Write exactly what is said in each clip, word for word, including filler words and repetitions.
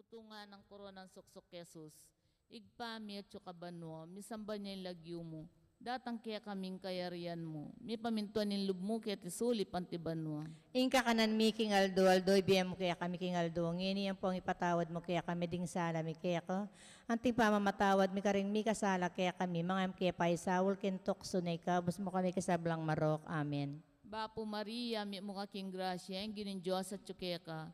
Tunga nang koronang suksuk Jesus. Ibpa mi atsu ka banua, misamban ya ing lagyu mu. Datang kekami ing kayarian mu. Mipamintuan ing lub mu keti sulip anti banua. Ing kakanan mi king aldo-aldo, ibie mu kekami king aldo ngeni, ampon ipatawad mu kekami ding sala mi keka, anti ing pamamatawad mi karing mikasala kekami, manga e mu ke paisaul king tuksu, nune ikabus mu kami king sablang marok. Amen. Bapu Maria, mitmu ka king grasya, ing Ginung Dios atsu keka.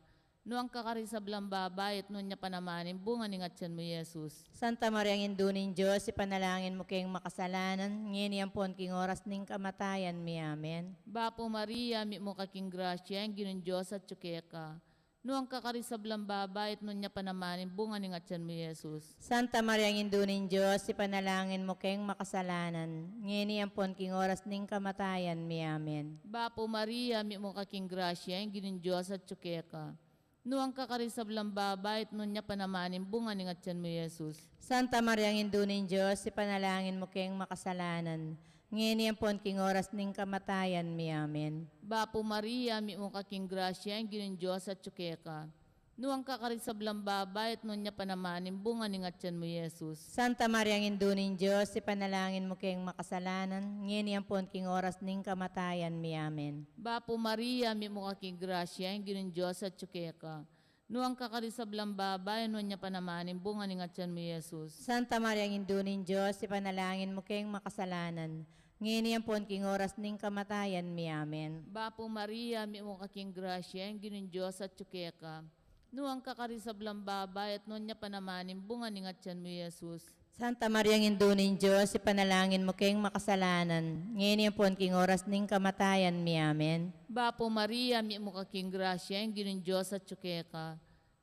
Nuan ka karing sablang babai, at nuan ya pa naman ing bunga ning atyan mu, Jesus. Santa Maria, Indu ning Dios, ipanalangin mu keng makasalanan, ngeni ampon king oras ning kamatayan mi. Amen. Bapu Maria, mitmu ka king grasya, ing Ginung Dios atsu keka. Nuan ka karing sablang babai, at nuan ya pa naman ing bunga ning atyan mu, Jesus. Santa Maria, Indu ning Dios, ipanalangin mu keng makasalanan, ngeni ampon king oras ning kamatayan mi. Amen. Bapu Maria, mitmu ka king grasya, ing Ginung Dios atsu keka. Nuan ka karing sablang babai, at nuan ya pa naman ing bunga ning atyan mu, Jesus. Santa Maria, Indu ning Dios, ipanalangin mu keng makasalanan, ngeni ampon king oras ning kamatayan mi. Amen. Bapu Maria, mitmu ka king grasya, ing Ginung Dios atsu keka. Nuan ka karing sablang babai, at nuan ya pa naman ing bunga ning atyan mu, Jesus. Santa Maria, Indu ning Dios, ipanalangin mu keng makasalanan, ngeni ampon king oras ning kamatayan mi. Amen. Bapu Maria, mitmu ka king grasya, ing Ginung Dios atsu keka. Nuan ka karing sablang babai, at nuan ya pa naman ing bunga ning atyan mu, Jesus. Santa Maria, Indu ning Dios, ipanalangin mu keng makasalanan, ngeni ampon king oras ning kamatayan mi. Amen. Bapu Maria, mitmu ka king grasya, ing Ginung Dios atsu keka. Nuan ka karing sablang babai, at nuan ya pa naman ing bunga ning atyan mu, Jesus. Santa Maria, Indu ning Dios, ipanalangin mu keng makasalanan, ngeni ampon king oras ning kamatayan mi. Amen. Bapu Maria, mitmu ka king grasya, ing Ginung Dios atsu keka.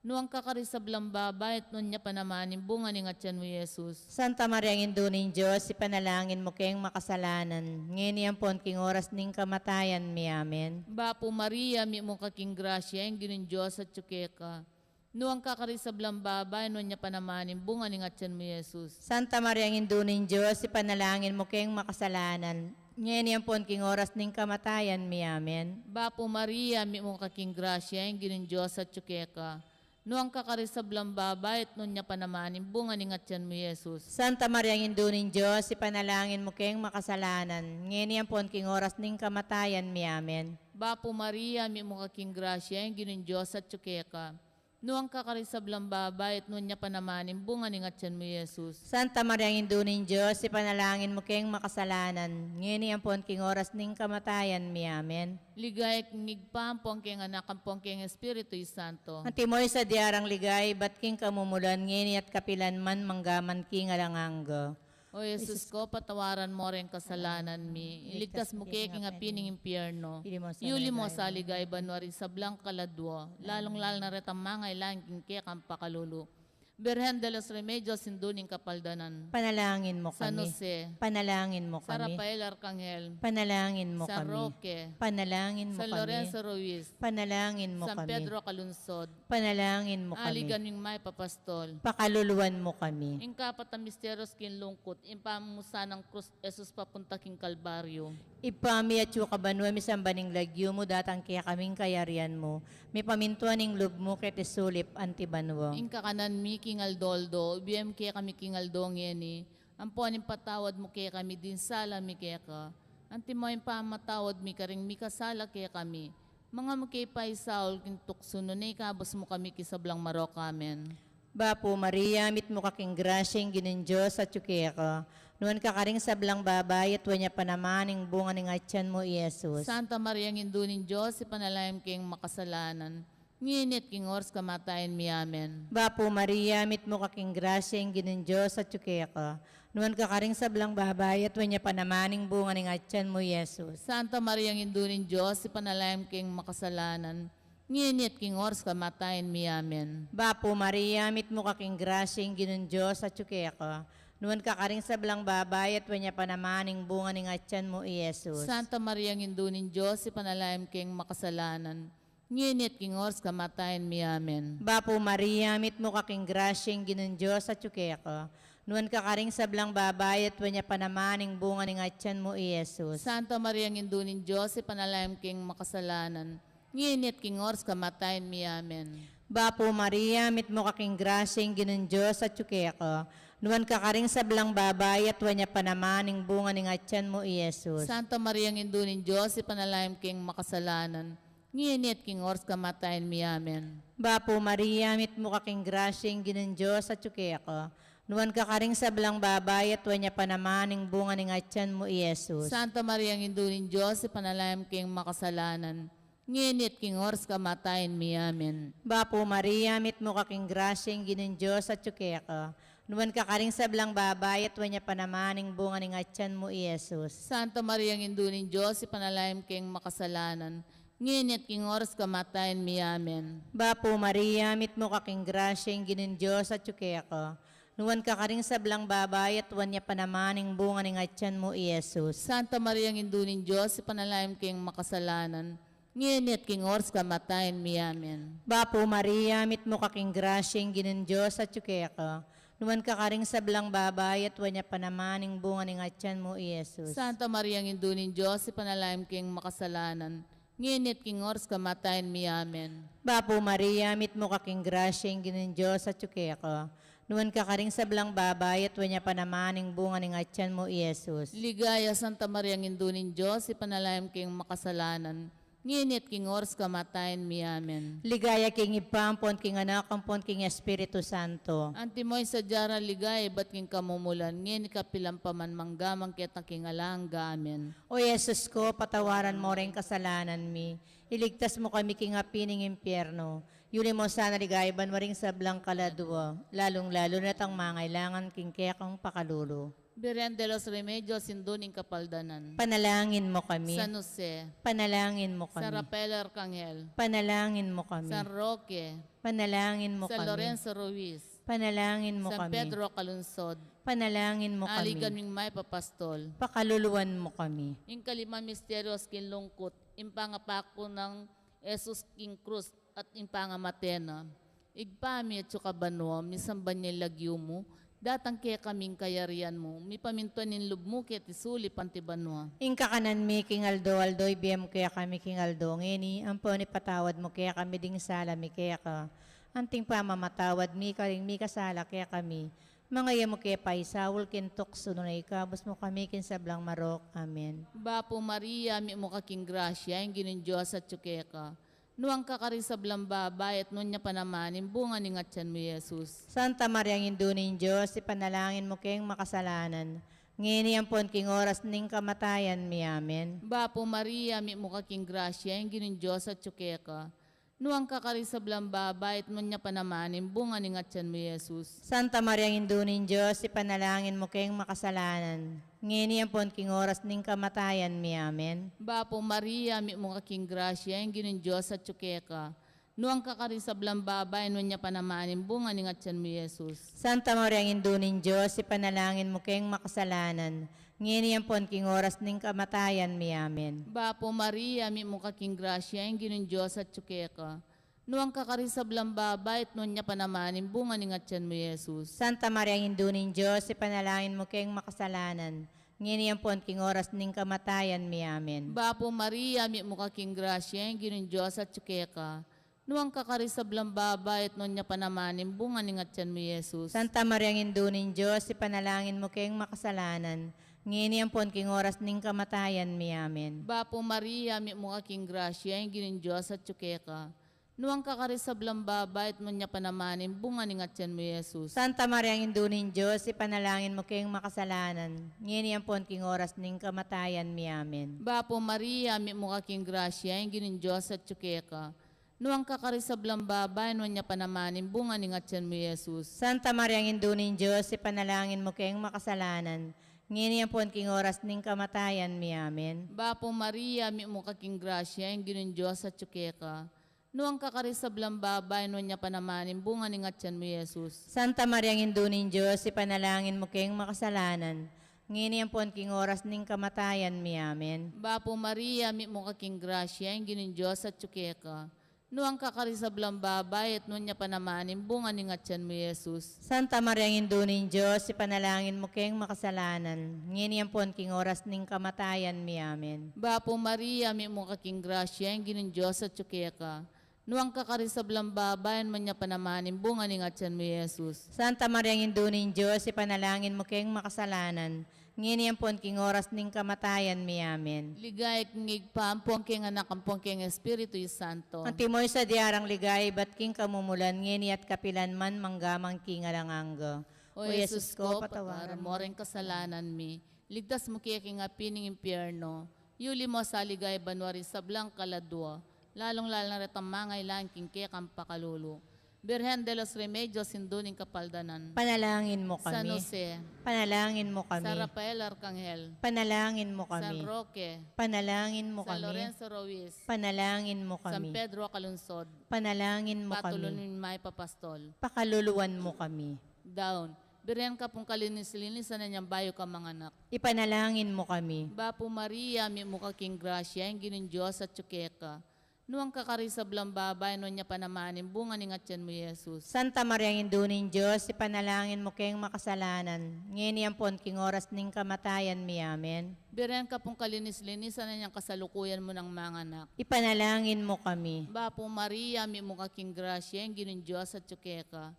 Nuan ka karing sablang babai, at nuan ya pa naman ing bunga ning atyan mu, Jesus. Santa Maria, Indu ning Dios, ipanalangin mu keng makasalanan, ngeni ampon king oras ning kamatayan mi. Amen. Bapu Maria, mitmu ka king grasya, ing Ginung Dios atsu keka. Nuan ka karing sablang babai, at nuan ya pa naman ing bunga ning atyan mu, Jesus. Santa Maria, Indu ning Dios, ipanalangin mu keng makasalanan, ngeni ampon king oras ning kamatayan mi. Amen. Bapu Maria, mitmu ka king grasya, ing Ginung Dios atsu keka. Nuan ka karing sablang babai, at nuan ya pa naman ing bunga ning atyan mu, Jesus. Santa Maria, Indu ning Dios, ipanalangin mu keng makasalanan, ngeni ampon king oras ning kamatayan mi. Amen. Bapu Maria, mitmu ka king grasya, ing Ginung Dios atsu keka. Nuan ka karing sablang babai, at nuan ya pa naman ing bunga ning atyan mu, Jesus. Santa Maria, Indu ning Dios, ipanalangin mu keng makasalanan, ngeni ampon king oras ning kamatayan mi. Amen. Ligaya king Ibpa, ampon keng Anak, ampon keng Espiritu Santo. Antimo ing sadya rang ligaya ibat king kamumulan, ngeni at kapilan man, mangga man king alang angga. O Jesus ko, patawaran mo ring kasalanan mi, iligtas mu ke king api ning impyerno, iuli mu sa ligaya banua ring sablang kaladua, lalung-lalu na retang mangailangan king kekang pakalulu. Birhen de los Remedios, Indu ning Kapaldanan. Panalangin mu kami. San Jose. Panalangin mu kami. San Rafael Arcangel. Panalangin mu kami. San Roque. Panalangin mu kami. San Lorenzo Ruiz. Panalangin mu kami. San Pedro Calungsod. Panalangin mu kami. Aligan ming mayap a pastol. Pakaluluan mu kami. Ing kapat a misteryos king lungkut, ing pamumusan nang krus Jesus papunta king Kalbaryo. Ibpa mi atsu ka banua, misamban ing lagyu mu, datang kekami ing kayarian mu, mipamintuan ing lub mu keti sulip anti banua. Ing kakanan mi king aldo-aldo, ibie mu kekami king aldo ngeni, ampon ipatawad mu kekami ding sala mi keka, antimo ing pamamatawad mi karing mikasala kekami. Manga e mu ke paisaul king tuksu, nune ikabus mu kami king sablang marok. Amen. Bapu Maria, mitmu ka king grasya, ing Ginung Dios atyu keka. Nuan ka karing sablang babai, at nuan ya pa naman ing bunga ning atyan mu, i Jesus. Santa Maria, Indu ning Dios, ipanalangin mu keng makasalanan, ngeni at king oras kamatayan mi. Amen. Bapu Maria, mitmu ka king grasya, ing Ginung Dios atyu keka. Nuan ka karing sablang babai, at nuan ya pa naman ing bunga ning atyan mu, i Jesus. Santa Maria, Indu ning Dios, ipanalangin mu keng makasalanan, ngeni at king oras kamatayan mi. Amen. Bapu Maria, mitmu ka king grasya, ing Ginung Dios atyu keka. Nuan ka karing sablang babai, at nuan ya pa naman ing bunga ning atyan mu, i Jesus. Santa Maria, Indu ning Dios, ipanalangin mu keng makasalanan, ngeni at king oras kamatayan mi. Amen. Bapu Maria, mitmu ka king grasya, ing Ginung Dios atyu keka. Nuan ka karing sablang babai, at nuan ya pa naman ing bunga ning atyan mu, i Jesus. Santa Maria, Indu ning Dios, ipanalangin mu keng makasalanan, ngeni at king oras kamatayan mi. Amen. Bapu Maria, mitmu ka king grasya, ing Ginung Dios atyu keka. Nuan ka karing sablang babai, at nuan ya pa naman ing bunga ning atyan mu, i Jesus. Santa Maria, Indu ning Dios, ipanalangin mu keng makasalanan, ngeni at king oras kamatayan mi. Amen. Bapu Maria, mitmu ka king grasya, ing Ginung Dios atyu keka. Nuan ka karing sablang babai, at nuan ya pa naman ing bunga ning atyan mu, i Jesus. Santa Maria, Indu ning Dios, ipanalangin mu keng makasalanan, ngeni at king oras kamatayan mi. Amen. Bapu Maria, mitmu ka king grasya, ing Ginung Dios atyu keka. Nuan ka karing sablang babai, at nuan ya pa naman ing bunga ning atyan mu, i Jesus. Santa Maria, Indu ning Dios, ipanalangin mu keng makasalanan, ngeni at king oras kamatayan mi. Amen. Bapu Maria, mitmu ka king grasya, ing Ginung Dios atyu keka. Nuan ka karing sablang babai, at nuan ya pa naman ing bunga ning atyan mu, i Jesus. Santa Maria, Indu ning Dios, ipanalangin mu keng makasalanan, ngeni at king oras kamatayan mi. Amen. Bapu Maria, mitmu ka king grasya, ing Ginung Dios atyu keka. Nuan ka karing sablang babai, at nuan ya pa naman ing bunga ning atyan mu, i Jesus. Santa Maria, Indu ning Dios, ipanalangin mu keng makasalanan, ngeni at king oras kamatayan mi. Amen. Bapu Maria, mitmu ka king grasya, ing Ginung Dios atyu keka. Nuan ka karing sablang babai, at nuan ya pa naman ing bunga ning atyan mu, i Jesus. Ligaya, Santa Maria, Indu ning Dios, ipanalangin mu keng makasalanan, ngeni at king oras kamatayan mi. Amen. Ligaya king Ibpa, ampon king Anak, ampon king Espiritu Santo. Antimo ing sadya rang ligaya ibat king kamumulan, ngeni kapilan pa man, mangga man king alang angga. Amen. O Jesus ko, patawaran mu ring kasalanan mi, iligtas mu kami king api ning impyerno, yuli mu sana king banua ring sablang kaladua, lalung-lalu na itang mangailangan king kekang pakalulu. Birhen de los Remedios, Indu ning Kapaldanan. Panalangin mu kami. San Jose. Panalangin mu kami. San Rafael Arcangel. Panalangin mu kami. San Roque. Panalangin mu kami. San Lorenzo Ruiz. Panalangin mu kami. San Pedro Calungsod. Panalangin mu kami. Aligan ming mayap a pastol. Pakaluluan mu kami. Ing kalimang misteryo king lungkut, ing pangapaku nang Jesus king krus at ing pangamate na. Ibpa mi, atsu ka banua, misamban ya ing lagyu mu, datang kekami ing kayarian mu, mipamintuan ing lub mu keti sulip anti banua. Ing kakanan mi king aldo-aldo ibie mu kekami king aldo ngeni, ampon ipatawad mu kekami ding sala mi keka, anting pamamatawad mi karing mikasala kekami. Manga e mu ke paisaul king tuksu, nune ikabus mu kami king sablang marok. Amen. Bapu Maria, mitmu ka king grasya, ing Ginung Dios atsu keka. Nuan ka karing sablang babai, at nuan ya pa naman ing bunga ning atyan mu, i Jesus. Santa Maria, Indu ning Dios, ipanalangin mu keng makasalanan, ngeni ampon king oras ning kamatayan mi. Amen. Bapu Maria, mitmu ka king grasya, ing Ginung Dios atsu keka. Nuan ka karing sablang babai, at nuan ya pa naman ing bunga ning atyan mu, i Jesus. Santa Maria, Indu ning Dios, ipanalangin mu keng makasalanan, ngeni ampon king oras ning kamatayan mi. Amen. Bapu Maria, mitmu ka king grasya, ing Ginung Dios atsu keka. Nuan ka karing sablang babai, nuan ya pa naman ing bunga ning atyan mu, i Jesus. Santa Maria, Indu ning Dios, ipanalangin mu keng makasalanan, ngeni ampon king oras ning kamatayan mi. Amen. Bapu Maria, mitmu ka king grasya, ing Ginung Dios atsu keka. Nuan ka karing sablang babai, at nuan ya pa naman ing bunga ning atyan mu, i Jesus. Santa Maria, Indu ning Dios, ipanalangin mu keng makasalanan, ngeni ampon king oras ning kamatayan mi. Amen. Bapu Maria, mitmu ka king grasya, ing Ginung Dios atsu keka. Nuan ka karing sablang babai, at nuan ya pa naman ing bunga ning atyan mu, i Jesus. Santa Maria, Indu ning Dios, ipanalangin mu keng makasalanan, ngeni ampon king oras ning kamatayan mi. Amen. Bapu Maria, mitmu ka king grasya, ing Ginung Dios atsu keka. Nuan ka karing sablang babai, at nuan ya pa naman ing bunga ning atyan mu, i Jesus. Santa Maria, Indu ning Dios, ipanalangin mu keng makasalanan, ngeni ampon king oras ning kamatayan mi. Amen. Bapu Maria, mitmu ka king grasya, ing Ginung Dios atsu keka. Nuan ka karing sablang babai, nuan ya pa naman ing bunga ning atyan mu, i Jesus. Santa Maria, Indu ning Dios, ipanalangin mu keng makasalanan, ngeni ampon king oras ning kamatayan mi. Amen. Bapu Maria, mitmu ka king grasya, ing Ginung Dios atsu keka. Nuan ka karing sablang babai, nuan ya pa naman ing bunga ning atyan mu, i Jesus. Santa Maria, Indu ning Dios, ipanalangin mu keng makasalanan, ngeni ampon king oras ning kamatayan mi. Amen. Bapu Maria, mitmu ka king grasya, ing Ginung Dios atsu keka. Nuan ka karing sablang babai, at nuan ya pa naman ing bunga ning atyan mu, i Jesus. Santa Maria, Indu ning Dios, ipanalangin mu keng makasalanan, ngeni ampon king oras ning kamatayan mi. Amen. Bapu Maria, mitmu ka king grasya, ing Ginung Dios atsu keka. Nuan ka karing sablang babai, nuan ya pa naman ing bunga ning atian mu, i Jesus. Santa Maria, Indu ning Dios, ipanalangin mu keng makasalanan, ngeni ampon king oras ning kamatayan mi. Amen. Ligaya king Ibpa, ampon king Anak, ampon king Espiritu Santo. Antimo ing sadyang ligaya ibat king kamumulan, ngeni at kapilan man, mangga man king alang angga. O Jesus ko, patawaran mu ring kasalanan mi, ligtas mu ke king api ning impyerno, yuli mu sa ligaya banua ring sablang kaladua, lalung-lalu na retang mangailangan king kekang pakalulu. Birhen de los Remedios, Indu ning Kapaldanan. Panalangin mu kami. San Jose. Panalangin mu kami. San Rafael Arkanghel. Panalangin mu kami. San Roque. Panalangin mu kami. San Lorenzo Ruiz. Panalangin mu kami. San Pedro Calungsod. Panalangin mu kami. Patulunan mi mayap a pastol. Pakaluluan mu kami. Daun. Birhen ka pung kalinis-linisan nang bayu ka manganak. Ipanalangin mu kami. Bapu Maria, mitmu ka king grasya, ing Ginung Dios atyu keka. Nuan ka karing sablang babai, nuan ya pa naman ing bunga ning atian mu, i Jesus. Santa Maria, Indu ning Dios, ipanalangin mu keng makasalanan, ngeni ampon king oras ning kamatayan mi. Amen. Birhen ka pung kalinis-linisan nang kasalukuyan mu nang manganak. Ipanalangin mu kami. Bapu Maria, mitmu ka king grasya, ing Ginung Dios atyu keka.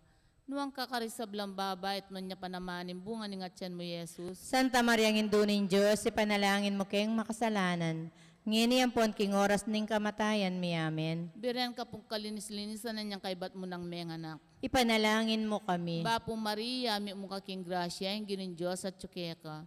Nuan ka karing sablang babai, at nuan ya pa naman ing bunga ning atian mu, i Jesus. Santa Maria, Indu ning Dios, ipanalangin mu keng makasalanan, ngeni ampon king oras ning kamatayan mi. Amen. Birhen ka pung kalinis-linisan nang kaibat mu nang menganak. Ipanalangin mu kami. Bapu Maria, mitmu ka king grasya, ing Ginung Dios atyu keka.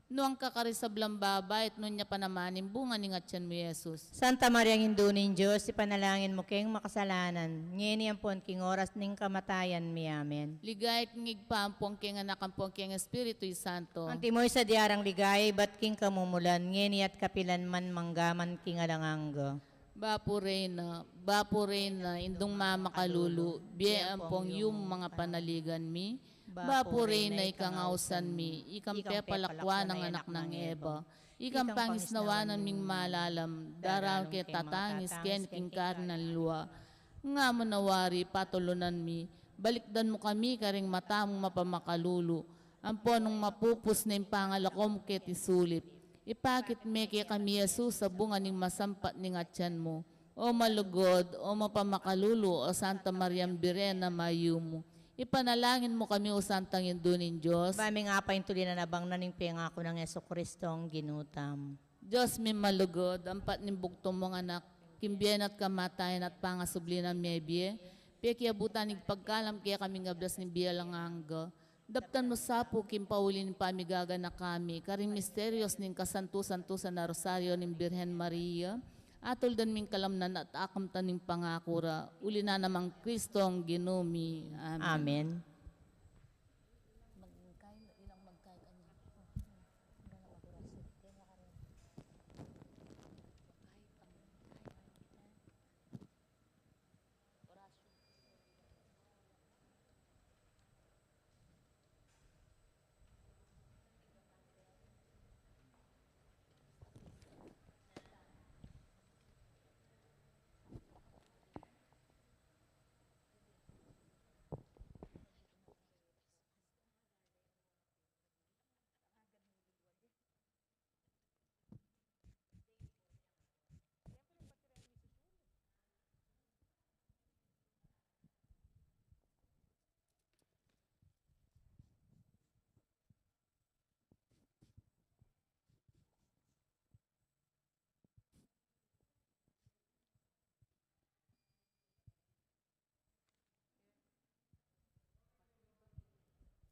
Nuan ka karing sablang babai, at nuan ya pa naman ing bunga ning atian mu, i Jesus. Santa Maria, Indu ning Dios, ipanalangin mu keng makasalanan, ngeni ampon king oras ning kamatayan mi. Amen. Ligaya king Ibpa, ampon king Anak, ampon king Espiritu Santo. Antimo ing sadyang ligaya ibat king kamumulan, ngeni at kapilan man, mangga man king alang angga. Bapu Reyna, Bapu Reyna, Indung mamakalulu, bie ampon yumu ing panaligan mi. Bapu Reyna, ikang ausan mi, ikang pepalakuan nang anak nang Eva, ikang pangisnawan ning malalam, daraun ke tatangis keni king karin nang lua. Nga mu na wari, patulunan mi, balikdan mu kami karing mata mung mapamakalulu, ampon nung mapupus na ing pangalako mu keti sulip, ipakit me kekami i Jesus a bunga ning masampat ning atian mu. O malugud, o mapamakalulu, o Santa Mariang Birhen a mayumu, ipanalangin mu kami, o Santang Indu ning Dios. Ba ming apaintulinan abang na ning pengaku nang Jesucristong Ginu tamu. Dios mi malugud, ampat ning bugtung mung Anak, king bie na at kamatayan at pangasubli nang mebie, pekiabutan ning pagkalam kekami king ablas ning bie alang angga. Daptan mu sa pu king pauli ning pamigaganaka mi karing misterios ning kasantu-santusan a Rosario ning Birhen Maria, atuldan ming kalamnan at akamtan ning pangaku ra, uli na nang Kristong Ginu mi. Amen. Amen.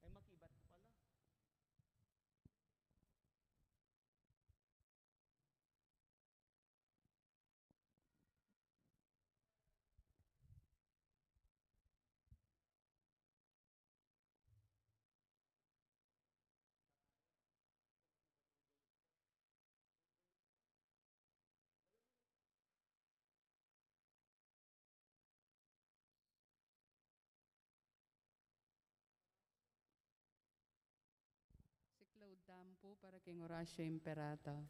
Ay, makibat ko pala. Siklaud tamu pu para king Oratio Imperata.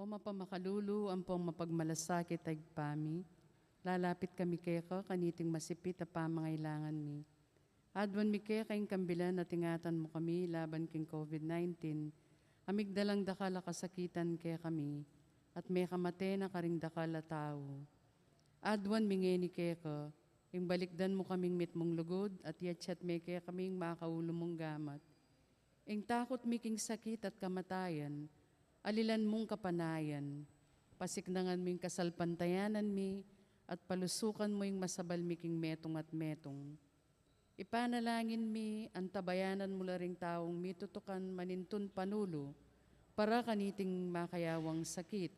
O mapamakalulu ampong mapagmalasakit a Ibpa mi, lalapit kami keka kaniting masipit a pamangailangan mi. Aduan mi keka ing kambilan at ingatan mu kami laban king COVID nineteen, a migdalang dakal a kasakitan kekami, at mekamate na karing dakal a tau. Aduan mi ngeni keka, ing balikdan mu kaming mitmung lugud, at yatsat me kekami ing makaulu mung gamat. Ing takut mi king sakit at kamatayan, alilan mung kapanayan, pasiknangan mu ing kasalpantayanan mi, at palusukan mu ing masabal mi king metung at metung. Ipanalangin mi, antabayanan mu la ring taung mitutukan manintun panulu, para kaniting makayawang sakit,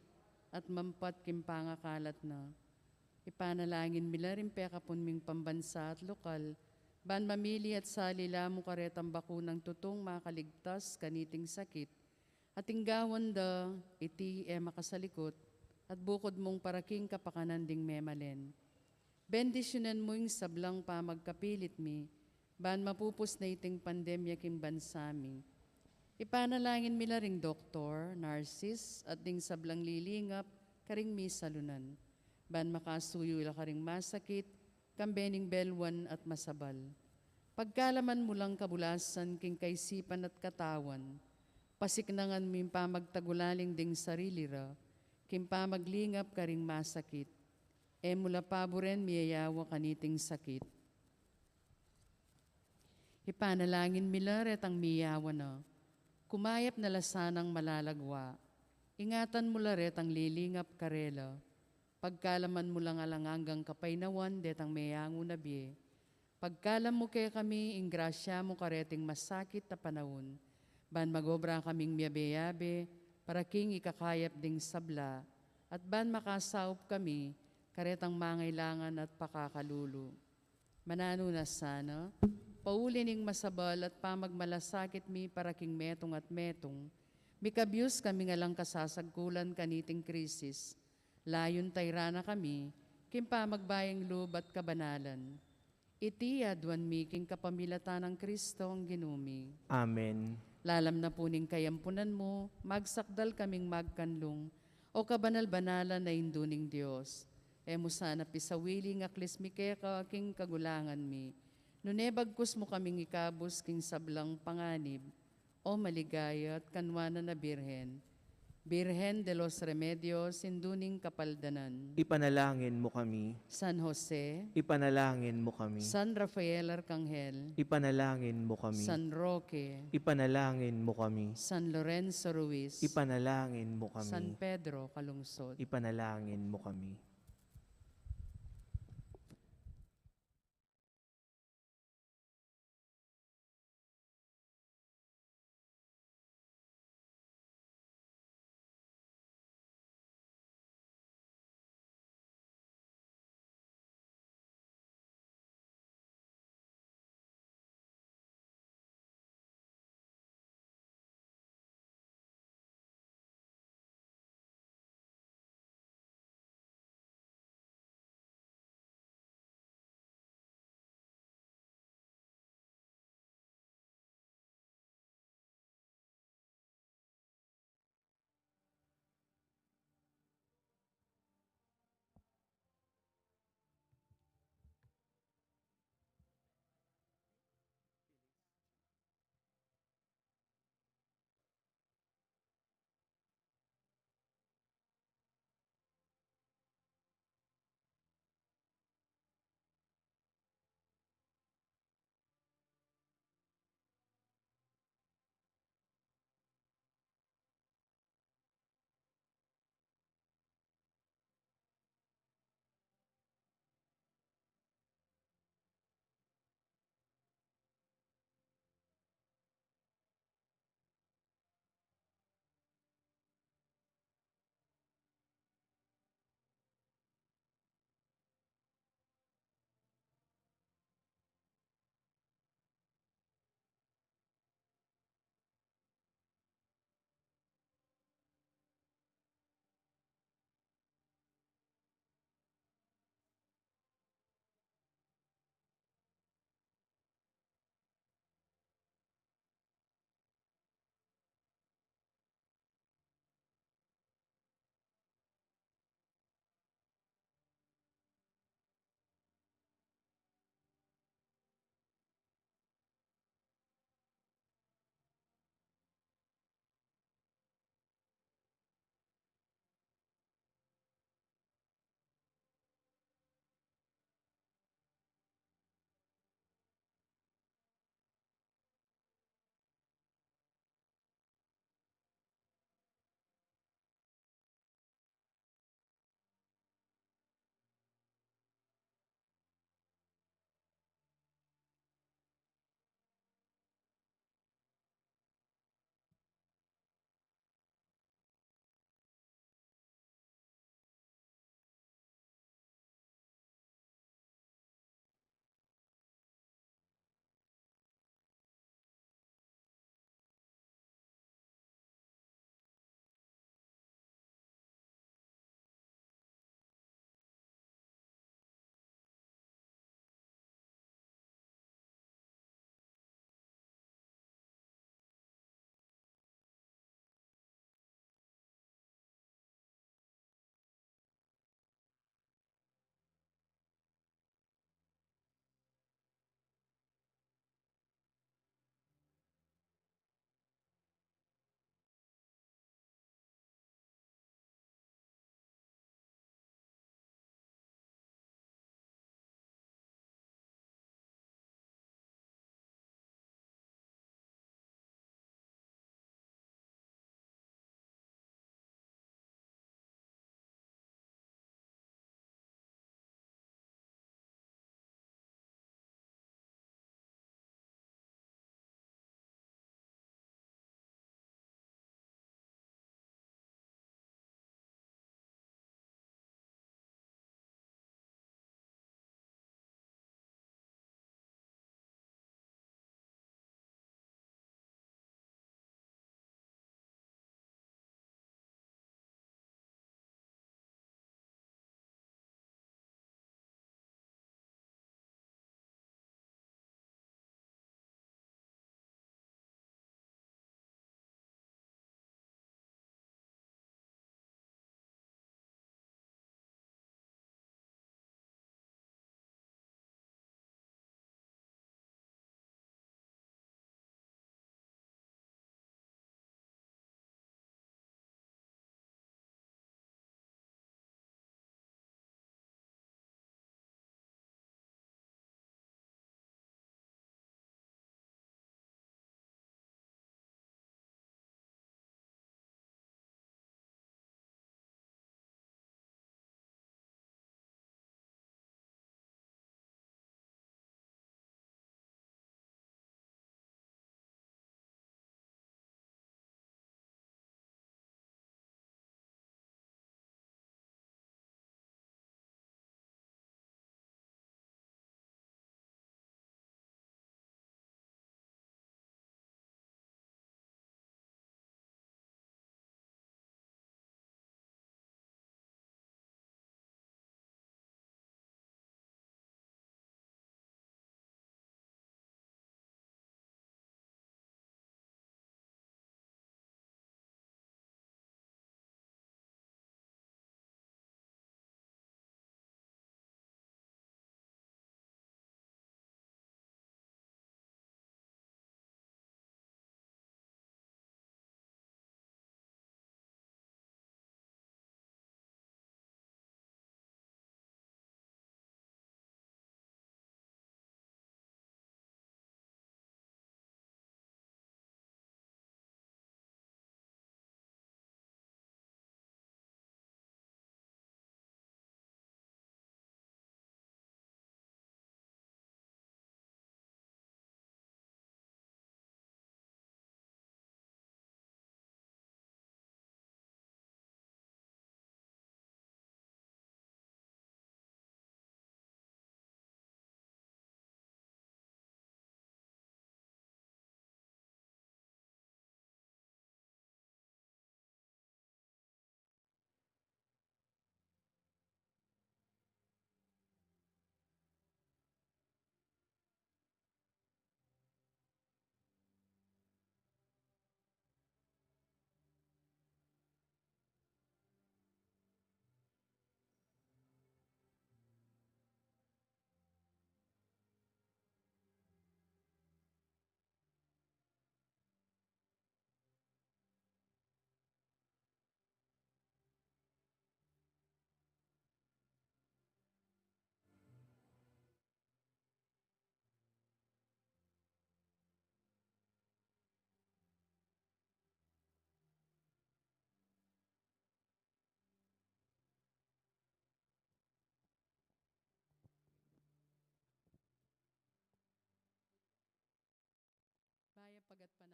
at mampat king pangakalat na. Ipanalangin mi la ring pekapun ming pambansa at lokal, ban mamili at sali la mu karetang bakunang tutung makaligtas kaniting sakit, at ing gawan da, iti e makasalikut, at bukud mung para king kapakanan ding memalen. Bendisyunan mu ing sablang pamagkapilit mi, ban mapupus na iting pandemya king bansa mi. Ipanalangin mi la ring doktor, nurses, at ding sablang lilingap karing misalunan, ban makasuyu la karing masakit, kambe ning belwan at masabal. Pagkalaman mu lang kabulasan king kaisipan at katawan, pasiknangan mu ing pamagtagulaling ding sarili ra, king pamaglingap karing masakit. E mu la paburen miyayawa kaniting sakit. Ipanalangin mi la retang miyawa na, kumayap na la sanang malalagwa. Ingatan mu la retang lilingap karela. Pagkalaman mu lang alang anggang kapaynawan detang meyangu na bie. Pagkalam mu kekami ing grasya mu kareting masakit a panaun, ban magobra kaming miyabe-yabe para king ikakayap ding sabla, at ban makasaup kami karetang mangailangan at pakakalulu. Mananu na sana, pauli ning masabal at pamagmalasakit mi para king metung at metung, mikabyus kaming alang kasasagkulan kaniting krisis, layun tayran na kami king pamagbayung lub at kabanalan. Iti aduan mi king kapamilatan nang Kristong Ginu mi. Amen. Lalam na pu ning kayampunan mu, magsakdal kaming magkanlung, o kabanal-banalan a Indu ning Dios. E mu sana pisawili ing aklis mi keka king kagulangan mi, nune bagkus mu kaming ikabus king sablang panganib, O maligaya at kanwanan a Birhen, Birhen de los Remedios, Indu ning Kapaldanan. Ipanalangin mu kami. San Jose. Ipanalangin mu kami. San Rafael Arcangel. Ipanalangin mu kami. San Roque. Ipanalangin mu kami. San Lorenzo Ruiz. Ipanalangin mu kami. San Pedro Calungsod. Ipanalangin mu kami.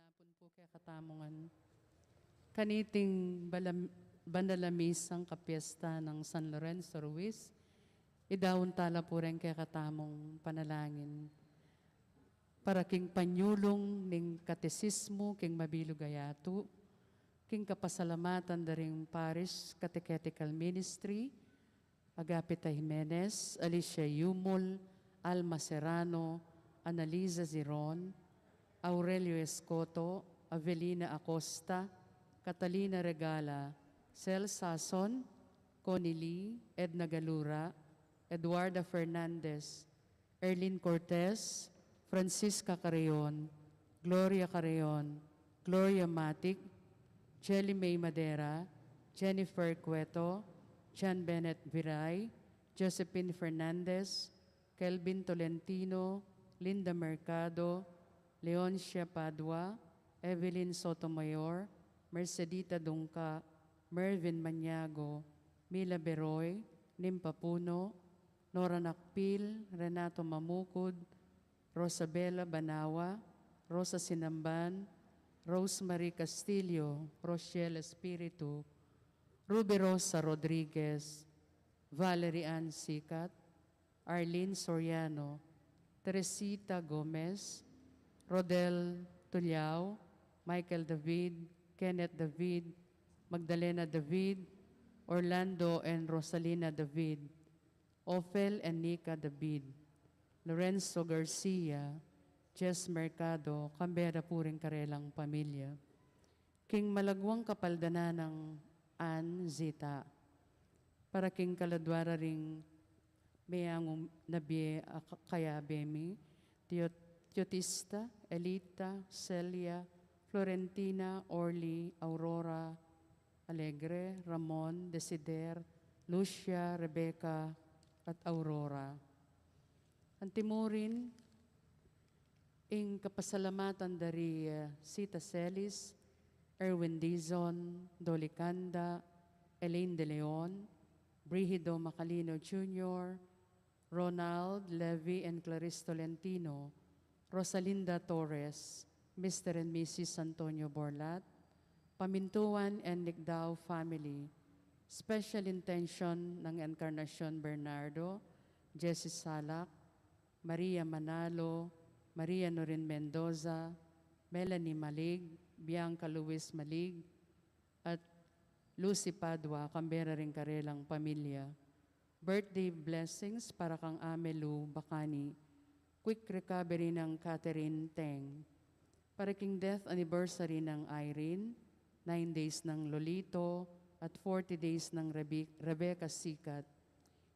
Hapon pu kekatamu ngan. Kaniting balam-, banal a misang kapiesta nang San Lorenzo Ruiz, idaun tala pu reng kekatamung panalangin para king panyulung ning katesismu king mabilug a yatu, king kapasalamatan da ring Parish Catechetical Ministry, Agapita Jimenez, Alicia Yumul, Alma Serrano, Analiza Ziron, Aurelio Escoto, Avelina Acosta, Catalina Regala, Cel Sason, Connie Lee, Edna Galura, Eduarda Fernandez, Erlin Cortez, Francisca Carreon, Gloria Carreon, Gloria Matic, Jelly May Madera, Jennifer Cueto, John Bennett Viray, Josephine Fernandez, Kelvin Tolentino, Linda Mercado, Leoncia Padua, Evelyn Sotomayor, Mercedita Dungca, Mervin Maniago, Mila Beroy, Nimpa Puno, Nora Nakpil, Renato Mamukud, Rosabela Banawa, Rosa Sinamban, Rosemary Castillo, Rochelle Espiritu, Ruby Rosa Rodriguez, Valerie Ann Sicat, Arlene Soriano, Teresita Gomez, Rodel Tuliao, Michael David, Kenneth David, Magdalena David, Orlando and Rosalina David, Ophel and Nika David, Lorenzo Garcia, Jess Mercado, kambe da pu ring karelang pamilya. King malagwang kapaldanan nang Ann Zita, para king kaladua da ring meangu na bie a ka-, kayabe mi, Teo-, Teotista, Elita, Celia, Florentina, Orly, Aurora, Alegre, Ramon, Desider, Lucia, Rebecca, at Aurora. Antimurin, ing kapasalamatan da ri, eh, Sita Celis, Erwin Dizon, Dolly Canda, Elaine De Leon, Brigido Macalino Junior, Ronald, Levi, and Clarice Tolentino, Rosalinda Torres, Mister and Missus Antonio Borlat, Pamintuan and Nicdao family, special intention nang Encarnacion Bernardo, Jessie Salak, Maria Manalo, Maria Norin Mendoza, Melanie Malig, Bianca Luis Malig, at Lucy Padua, kambe da ring karelang pamilya. Birthday blessings para kang Amelu Bacani. Quick recovery nang Catherine Teng. Para king death anniversary nang Irene, nine days nang Lolito, at forty days nang Rebe-, Rebecca Sikat.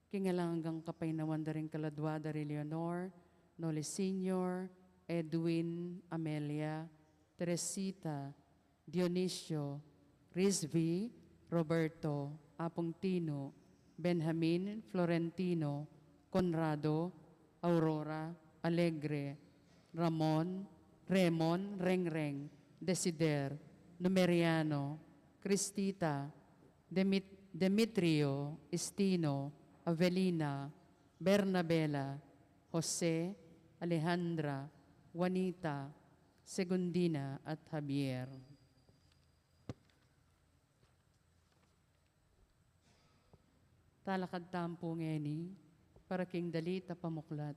King alang anggang kapaynawan da ring kaladua da ri Leonor, Noli Senior, Edwin, Amelia, Teresita, Dionisio, Rizvi, Roberto, Apung Tino, Benjamin, Florentino, Conrado, Aurora, Alegre, Ramon, Remon, Rengreng, Desider, Numeriano, Cristita, Demit-, Demetrio, Istino, Avelina, Bernabela, Jose, Alejandra, Juanita, Segundina, at Javier. Talakad tamu pu ngeni para king dalit a pamuklat.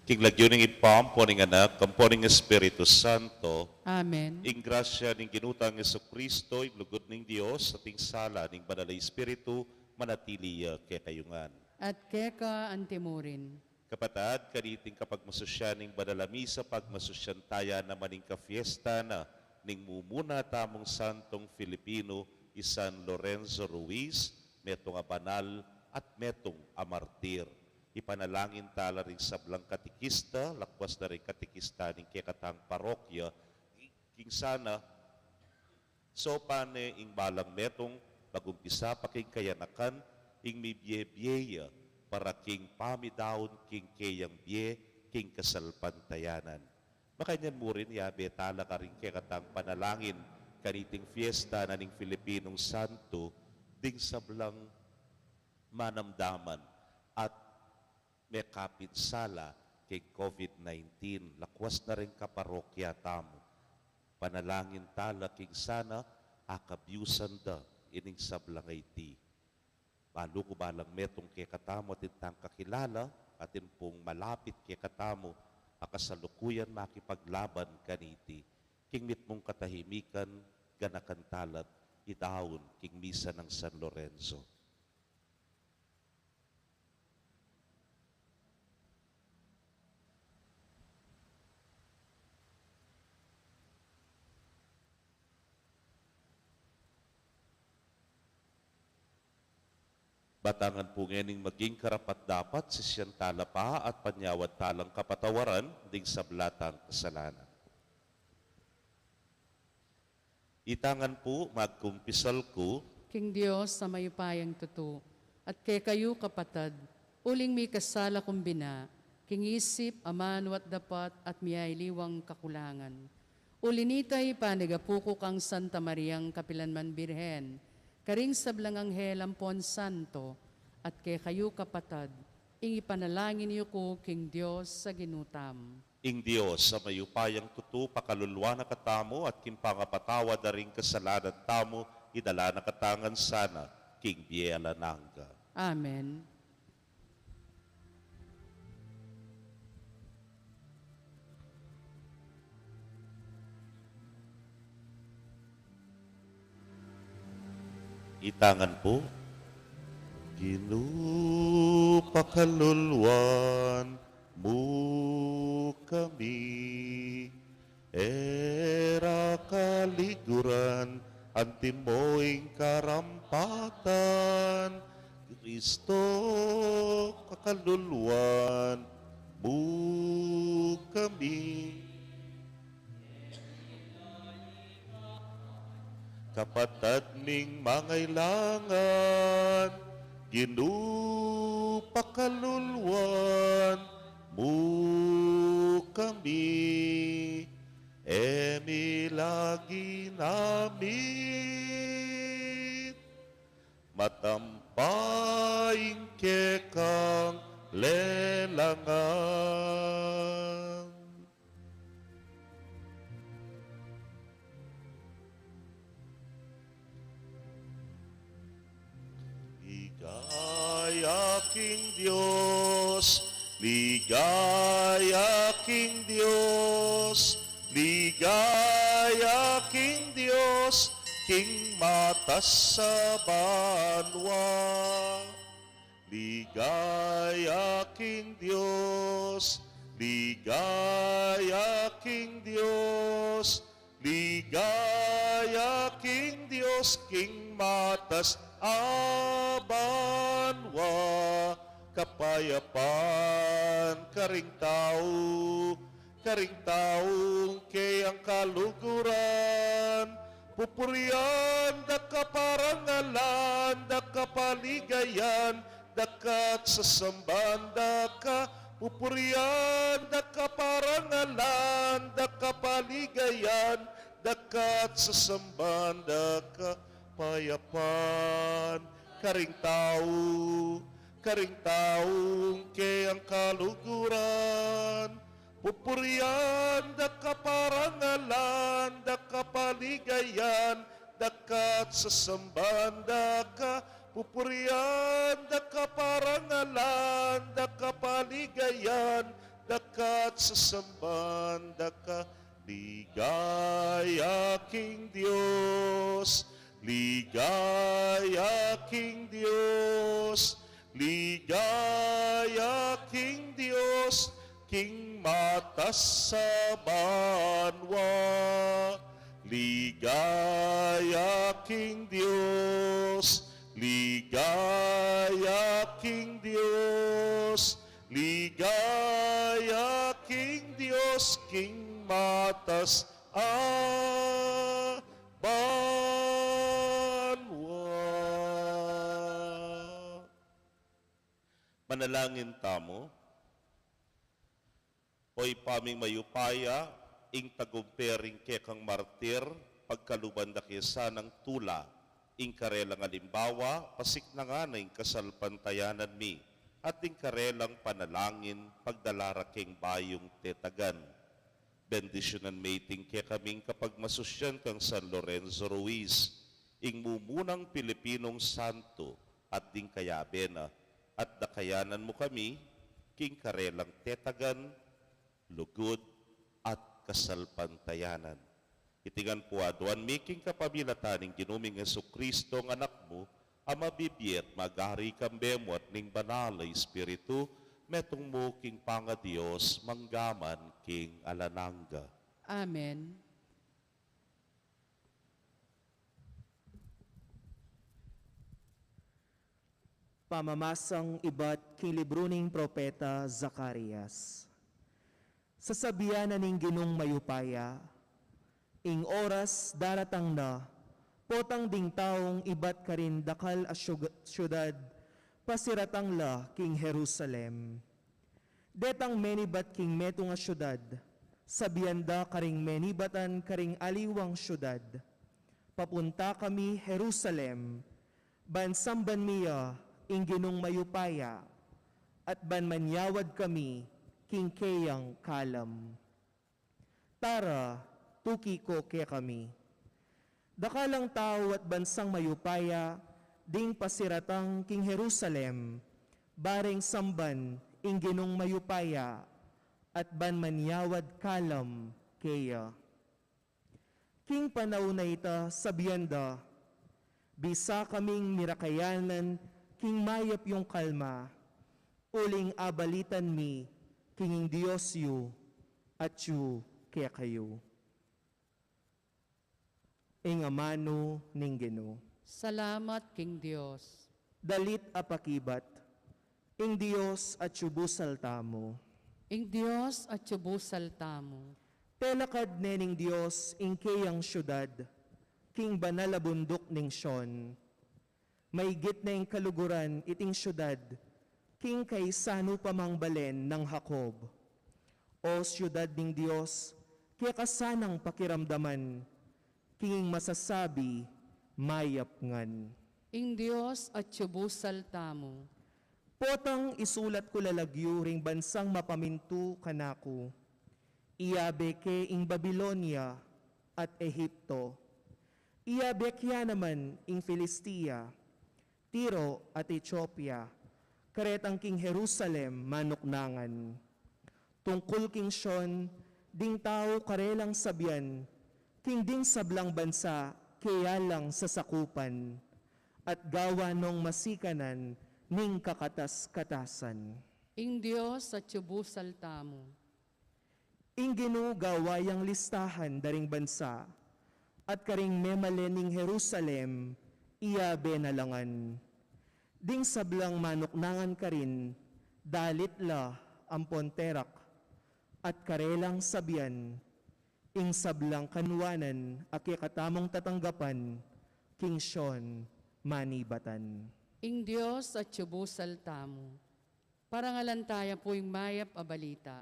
King lagyu ning Ibpa, ampo ning Anak, ampo ning Espiritu Santo. Amen. Ing grasya ning Ginu tang Jesucristo, ing lugud ning Dios, at ing sala ning Banal a Espiritu, manatili ya kekayu ngan. At keka antimurin. Kapatad, kaniting kapagmasusyan ning Banal a Misa, pagmasusyan taya naman ing kafiesta na ning mumuna tamung santong Filipino, i San Lorenzo Ruiz, metung a banal at metung a martir. Ipanalangin tala ring sablang katekista, lakwas na ring katekista ning kekatang parokya, king sana saupan ne ing balang metung, magumpisa pa king kayanakan, ing mibie-bie ya, para king pamidaun king keyang bie, king kasalpantayanan. Makanyan mu rin, yabe tala karing kekatang panalangin, kaniting fiesta na ning Filipinong Santo, ding sablang manamdaman at mekapinsala king COVID nineteen, lakwas na ring kaparokya tamu. Panalangin tala king sana akabyusan da ining sablang iti. Balu ku balang metung kekatamu atin tang kakilala, atin pung malapit kekatamu, a kasalukuyan makipaglaban kaniti. King mitmung katahimikan, ganakan tala't idaun king misa nang San Lorenzo. Batangan pu ngening maging karapat-dapat, sisian tala pa at panyawad talang kapatawaran ding sabla tang kasalanan. Itangan pu, magkumpisal ku king Dios a mayupayang tutu, at kekayu kapatad, uling mikasala kung bina, king isip, amanu at dapat, at miyaliwang kakulangan. Uli nita, ipanigapu ku kang Santa Mariang kapilanman Birhen, karing sablang anghel ampon santo, at kekayu kapatad, ing ipanalangin yu ku king Dios a Ginu tamu. Ing Dios a mayupayang tutu pakaluluan na katamu at king pangapatawad da ring kasalanan tamu, idala na katamu ngan sana king bie alang angga. Amen. Itangan pu. Ginu, pakaluluan mu kami, e ra kaliguran, antimo ing karampatan, Kristo, pakaluluan mu kami. Kapatad ming mangailangan, Ginu, pakaluluan mu kami, e mi la ginamit matampa ing kekang lelangan. Ligaya king Dios, ligaya king Dios, ligaya king Dios, king matas a banua. Ligaya king Dios, ligaya king Dios, ligaya king Dios, king matas a banua. Kapayapan karing tau, karing taung keyang kaluguran, pupurian da ka, parangalan da ka, paligayan da ka, at sasamban da ka. Pupurian da ka, parangalan da ka, paligayan da ka, at sasamban da ka. Kapayapan karing tau, karing taung keyang kaluguran, pupurian da ka, parangalan da ka, paligayan da ka, at sasamban da ka. Pupurian da ka, parangalan da ka, paligayan daka at sasamban daka. Ligaya king Dios, ligaya king Dios, ligaya king Dios, king matas a banua. Ligaya king Dios, ligaya king Dios, ligaya king Dios, king matas a banua. Manalangin tamu. O Ibpa ming mayupaya, ing tagumpe ring kekang martir, pagkaluban da ke sanang tula, ing karelang alimbawa, pasiknangan na ing kasalpantayanan mi, at ing karelang panalangin, pagdala ra keng bayung tetagan. Bendisyunan me iting kekaming kapagmasusyan kang San Lorenzo Ruiz, ing mumunang Pilipinong santo, at ding kayabe na, at dakayanan mu kami, king karelang tetagan, lugud, at kasalpantayanan. Iti ngan pu aduan mi king kapamilatan ning Ginu ming Jesucristo, ing Anak mu, a mabibie at magari kambe mu at ning Banal a Espiritu, metung mu king pangaDios, mangga man king alang angga. Amen. Pamamasang ibat king libru ning propeta Zacarias. Sasabian na ning Ginung mayupaya, ing oras daratang na, potang ding taung ibat karin dakal a syug-, syudad, pasiratang la king Jerusalem. Detang menibat king metung a syudad, sabian da karing menibatan karing aliwang syudad, "Papunta kami Jerusalem, ban samban mi ya ing Ginung mayupaya, at ban manyawad kami king keyang kalam." Tara, tuki ko kekami. Dakalang tau at bansang mayupaya ding pasiratang king Jerusalem, bareng samban ing Ginung mayupaya, at ban manyawad kalam keya. King panaun a ita, sabian da, "Bisa kaming mirakayanan king mayap yung kalma, uling abalitan mi king ing Dios yu, atyu kekayu." Ing amanu ning Ginu. Salamat king Dios. Dalit a pakibat. Ing Dios atyu busal tamu. Ing Dios atyu busal tamu. Telakad ne ning Dios ing keyang syudad, king banal a bunduk ning Sion. Maigit na ing kaluguran iting syudad, king kaisanu pa mang balen nang Jacob. O syudad ning Dios, keka sanang pakiramdaman, king masasabi, "Mayap ngan." Ing Dios atyu busal tamu. Potang isulat ku la lagyu ring bansang mapamintu kanaku. Iyabe ke ing Babilonia at Egipto. Iyabe ke ya naman ing Filistia, Tiro at Etiopia, karetang king Jerusalem manuknangan. Tungkul king Sion, ding tau karelang sabian, king ding sablang bansa keya lang sasakupan, at gawa nong masikanan ning kakatas-katasan. Ing Dios atyu busal tamu. Ing Ginu gawa yang listahan da ring bansa, at karing memalen ning Jerusalem, iyabe na la ngan. Ding sablang manuknangan karin, dalit la ampon terak, at karelang sabian, ing sablang kanuanan a kekatamung tatanggapan, king Sion manibatan. Ing Dios atyu busal tamu. Parangalan taya pu ing mayap a balita.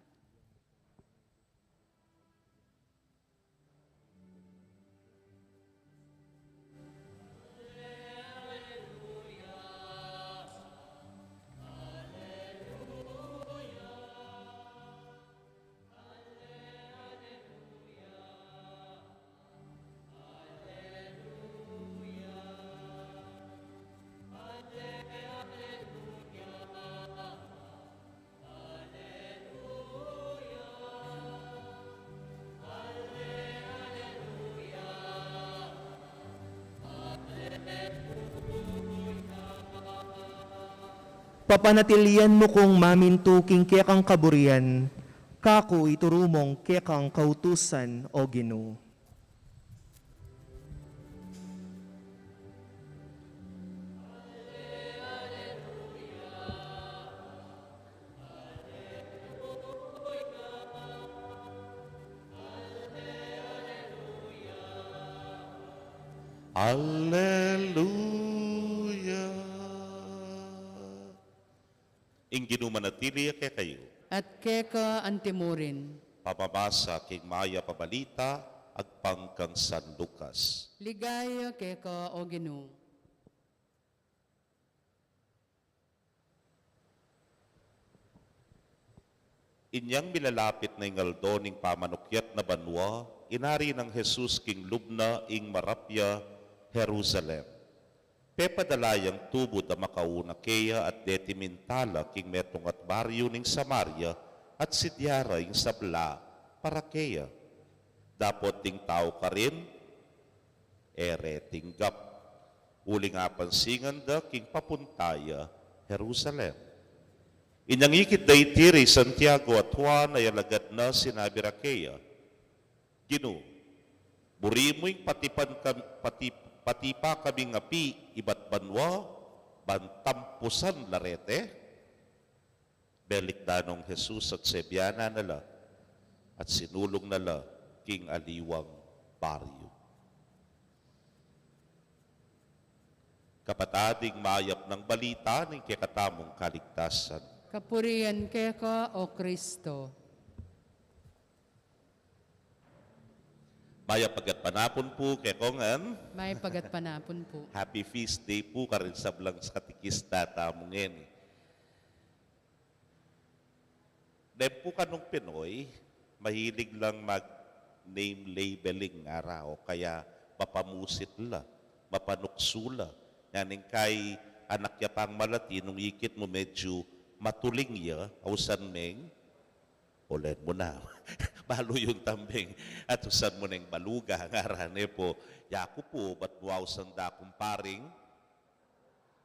Papanatilian mu kung mamintu king kekang kaburian, kaku ituru mung kekang kautusan, O Ginu. Aleluya. Ing Ginu manatili ya kekayu. At keka antimurin. Pamamasa king mayap a balita agpang kang San Lucas. Ligaya keka, O Ginu. Inyang milalapit na ing aldo ning pamanukyat na banua, inari nang Jesus king lub na ing marapya Jerusalem. Pepadala yang tubud a makauna keya at deti mintala king metung at baryu ning Samaria at sidyara ing sabla para keya. Dapot ding tau karin, e re tinggap. Uling apansingan da king papunta ya Jerusalem. Inyang ikit da iti rey Santiago at Juan a alagad na, sinabi ra keya, Ginu, buri mu ing patipan kam-, pati-, patipa kaming api ibat banua, ban tampusan la reti? Belikdan nong Jesus at sebianan na la, at sinulung na la king aliwang baryu. Kapatad, ing mayap nang balita ning kekatamung kaligtasan. Kapurian keka, O Kristo. Mayap a gatpanapun pu kekongan. Mayap a gatpanapun pu. Happy feast day pu karing sablang katikista tamu ngeni. Dem pu kanung Pinoy, mahilig lang mag-name labeling, ngara, o kaya mapamusit la, mapanuksu la. Ngan ing kay anak ya pang malati, nung ikit mu medyu matuling ya, ausan meng, olen mu na. Balu yun tambeng, at usan mu neng baluga, ngara ne pu. Yaku pu, bat mu ausan da kung paring,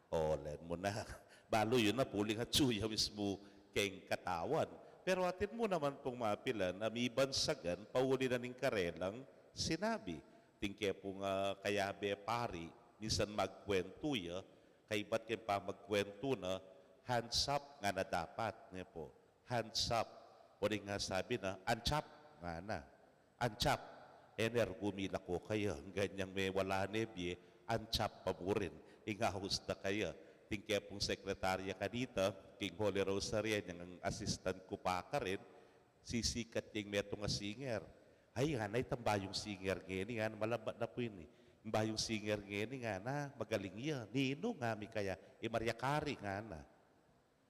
olen mu na. Balu yun na pu, uling atyu ya mismu keng katawan. Pero atin mu naman pung mapilan a mibansagan, pauli na ning karelang sinabi. Atin ke pung, ah, kayabe pari, minsan magkwentu ya, kaibat keng pamagkwentu na, hands up ngana dapat, ne pu. Hands up. O di nga sabi na, anchap, ngana. Anchap, e ne argumi la ko kaya, anggang inyang mewala ne bie, anchap pa mu rin, ing ahus da kaya. Atin ke pung sekretarya kanita, king Holy Rosary, inyang assistant ku pa karin, sisikat ya ing metung a singer. Ay, ngana, itang bayung singer ngeni, ngana, malambat na pu ini. Ing bayung singer ngeni, ngana, magaling ya. Ninu, ngami kaya, i Mariah Carey, ngana.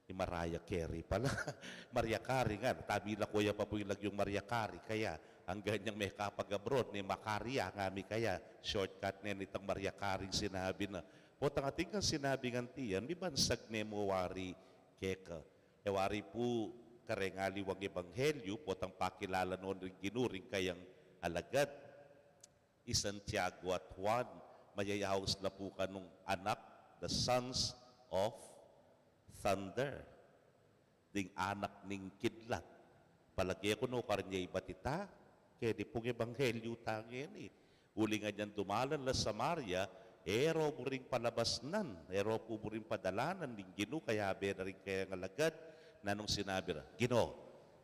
I Mariah Carey pala. Mariah Carey, ngana. Tabi la ko ya pa pu ing lagyung Mariah Carey kaya, anggang inyang mekapag-abroad ne, Macarey ya, ngami kaya. Shortcut ne nitang Mariah Carey ing sinabi na. Potang atin kang sinabi ngan tiyan, mibansag ne mu wari keka. E wari pu, kareng aliwang ebanghelyu, potang pakilala no ning Ginu ring kayang alagad, i Santiago at Juan, mayayaus la pu kanung anak, the sons of thunder. Ding anak ning kidlat. Palage ku no karin ya ibat ita, keni pung ebanghelyu tang ngeni. Uling anyang dumalan la Samaria, e ro buring palabasnan, e ro pu buring padalanan ning Ginu, kayabe na ring kayang alagad, nanung sinabi ra, Ginu,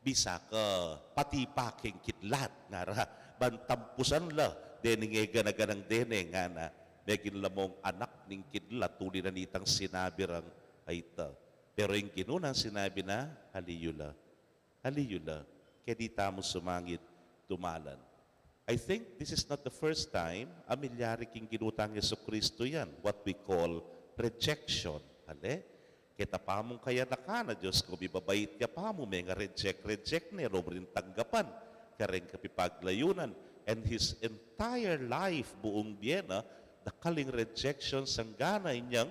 bisa ka patipa keng kidlat, ngara, ban tampusan la dening e gana-ganang dene, ngana, meging la mung anak ning kidlat, uli na nitang sinabi rang ayta. Pero ing Ginu nang sinabi na, ali yu la, ali yu la, keni tamu sumangid dumalan. I think this is not the first time a milyari king Ginu tang Jesucristo yan, what we call rejection. Ale? Keta pa mung kayanakan a Dios ku, mibabait ya pa mu, menga-reject-reject ne, e ro mu rin tanggapan kareng kapipaglayunan. And his entire life, buung bie na, dakal ing rejection, sanggana inyang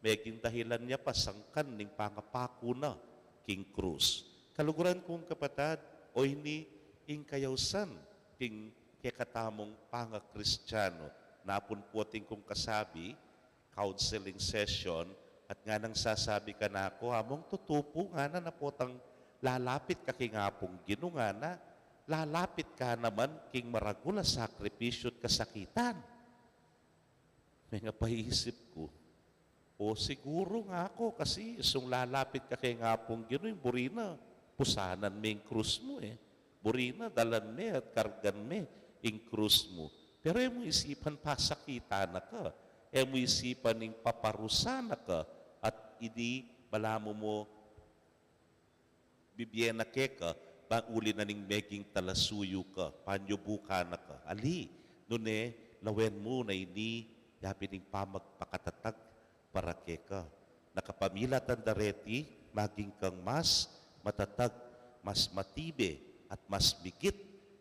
meging dahilan ya pa sangkan ning pangapaku na king krus. Kaluguran kung kapatad, o ini ing kayausan king kekatamung pangakristiano. Napun pu atin kung kasabi, counseling session, At nganang sasabi kanaku, Among tutu pu, ngana, na potang lalapit ka king Apung Ginu, ngana, lalapit ka naman king maragul a sakripisyu at kasakitan. Mengapaisip ku, O siguru, ngaku, kasi isung lalapit ka king Apung Ginu, ing buri na pusanan me ing krus mu, e. Buri na dalan me at kargan me ing krus mu. Pero e mu isipan pasakitan na ka. E mu isipan ing paparusa na ka. At ini balamu mu bibie na keka, bang uli na ning meging talasuyu ka, panyubukan na ka. Ali, nune, lawen mu na ini, yapin ing pamagpakatatag para keka. Na kapamilatan dareti, maging kang mas matatag, mas matibe, at mas migit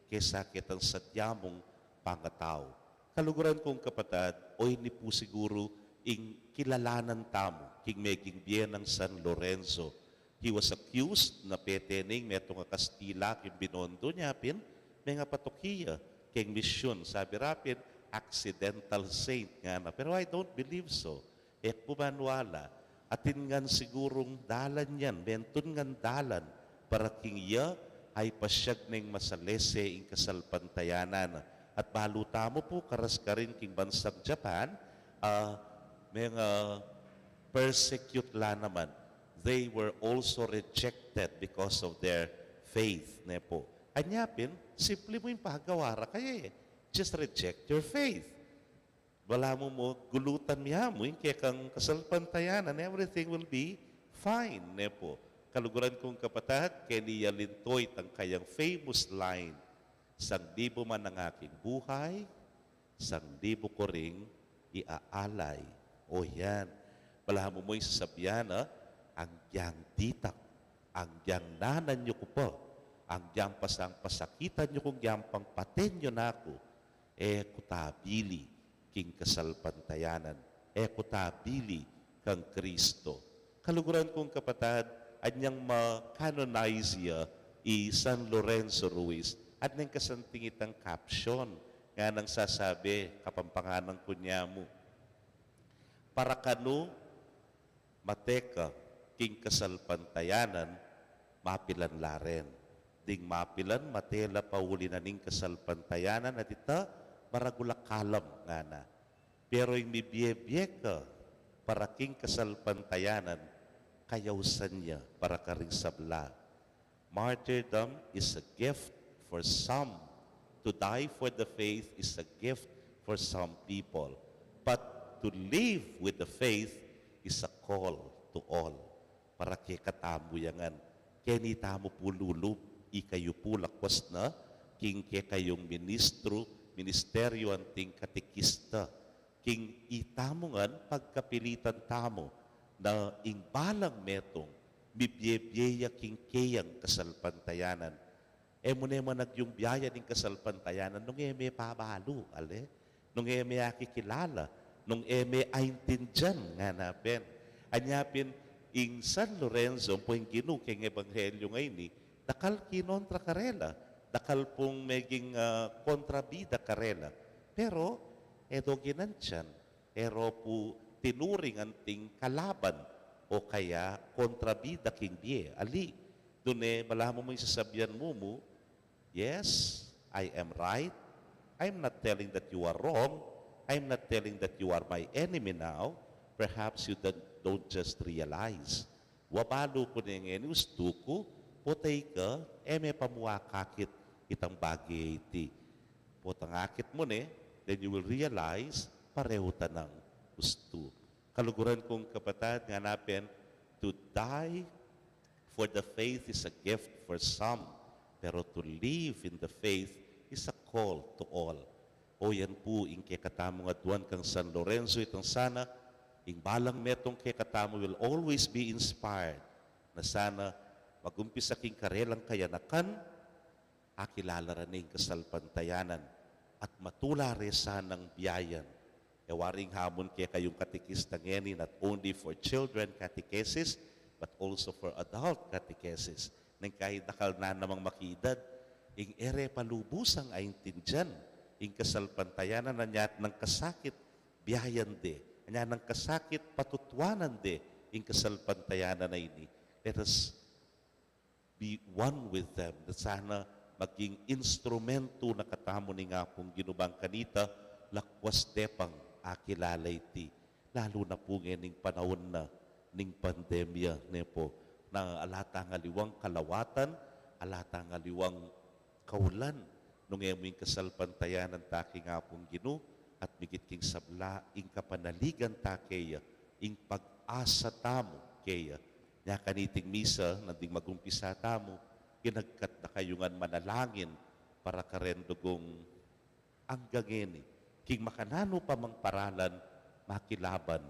kesa ketang sadya mung pangatau. Kaluguran kung kapatad, o ini pu siguru ing kilalanan tamu king meging bie nang San Lorenzo. He was accused na pete ning metung a Kastila king Binondo, nya pin, mengapatuk ya king misyun. Sabi ra pin, accidental saint, ngana. Pero I don't believe so. E ku maniwala. Atin ngan sigurung dalan yan, mentun ngan dalan para king iya, e pasiag neng masalese ing kasalpantayanan. At balu tamu pu, karas karin king bansang Japan, a, menga-persecute la naman. They were also rejected because of their faith, ne pu. Anya pin, simple mu ing pagawa ra kaya, e. Just reject your faith. Balamu mu, gulutan ya mu ing kekang kasalpantayanan, everything will be fine, ne pu. Kaluguran kung kapatad, keni ya linto itang kayang famous line, Sanglibu man ang aking buhay, sanglibu ko ring iaalay. O yan. Balamu mu ing sasabian, a, Anggiyang ditak, anggiyang nanan yu ku pa, anggiyang pasang pasakitan yu ku, anggiyang pangpaten yu na ku, e ku tabili king kasalpantayanan, e ku tabili kang Kristo. Kaluguran kung kapatad, anyang ma-canonize ya i San Lorenzo Ruiz, at neng kasanting itang caption, nganang sasabi, Kapampangan ku, ngana mu, Para kanu mate ka king kasalpantayanan, mapilan la rin. Ding mapilan, mate la pauli na ning kasalpantayanan, at ita, maragul a kalam, ngana. Pero ing mibie-bie ka para king kasalpantayanan, kayausan ya para karing sabla. Martyrdom is a gift for some. To die for the faith is a gift for some people. But to live with the faith is a call to all. Para kekatamu ya ngan. Keni tamu pu lulub, ikayu pu lakwas na king kekayung ministru, ministeryu anting katekista. King itamu ngan pagkapilitan tamu na ing balang metung, mibie-bie ya king keyang kasalpantayanan. E mu ne man agyung biayan ing kasalpantayanan nung e me pabalu, ale? Nung e me akikilala, nung e me aintindian, ngana pin. Anya pin, ing San Lorenzo, ampo ing Ginu keng ebanghelyu ngeni, dakal kinontra karela, dakal pung meging, a, kontrabida karela. Pero, e do ginantian, e ro pu tinuring anting kalaban o kaya kontrabida king bie. Ali, nune balamu mu ing sasabian mu mu, Yes, I am right. I'm not telling that you are wrong. I'm not telling that you are my enemy now. Perhaps you don't, don't just realize. Wa balu ku ne ngeni, ustu ku, potang ika, e me pa mu akakit itang bage iti. Potang akit mu ne, then you will realize, parehu ta nang ustu. Kaluguran kung kapatad, ngana pin, to die for the faith is a gift for some, pero to live in the faith is a call to all. O yan pu ing kekatamung aduan kang San Lorenzo, itang sana ing balang metung kekatamu will always be inspired na sana magumpisa king karelang kayanakan, akilala ra ne ing kasalpantayanan at matula re sanang biayan. E waring hamun kekayung katekista ngeni, not only for children catechesis, but also for adult catechesis. Neng kahit dakal na namang makiedad, ing e re pa lubusang aintindian ing kasalpantayanan, anya nang kasakit, biayan de. Anya nang kasakit, patutuanan de. ing kasalpantayanan a ini. Let us be one with them. Na sana maging instrumento na katamu ning Apung Ginu bang kanita, lakwas de pang akilala iti. Lalu na pu ngening panaun na ning pandemya, ne pu, na ala tang aliwang kalawatan, ala tang aliwang kaulan, nung e mu ing kasalpantayanan ta king Apung Ginu, at migit king sabla, ing kapanaligan ta keya, ing pag-asa tamu keya. Nya kaniting misa, nanding magumpisa tamu, ginagkat da kayu ngan manalangin para karen dugung angga ngeni, king makananu pa mang paralan, makilaban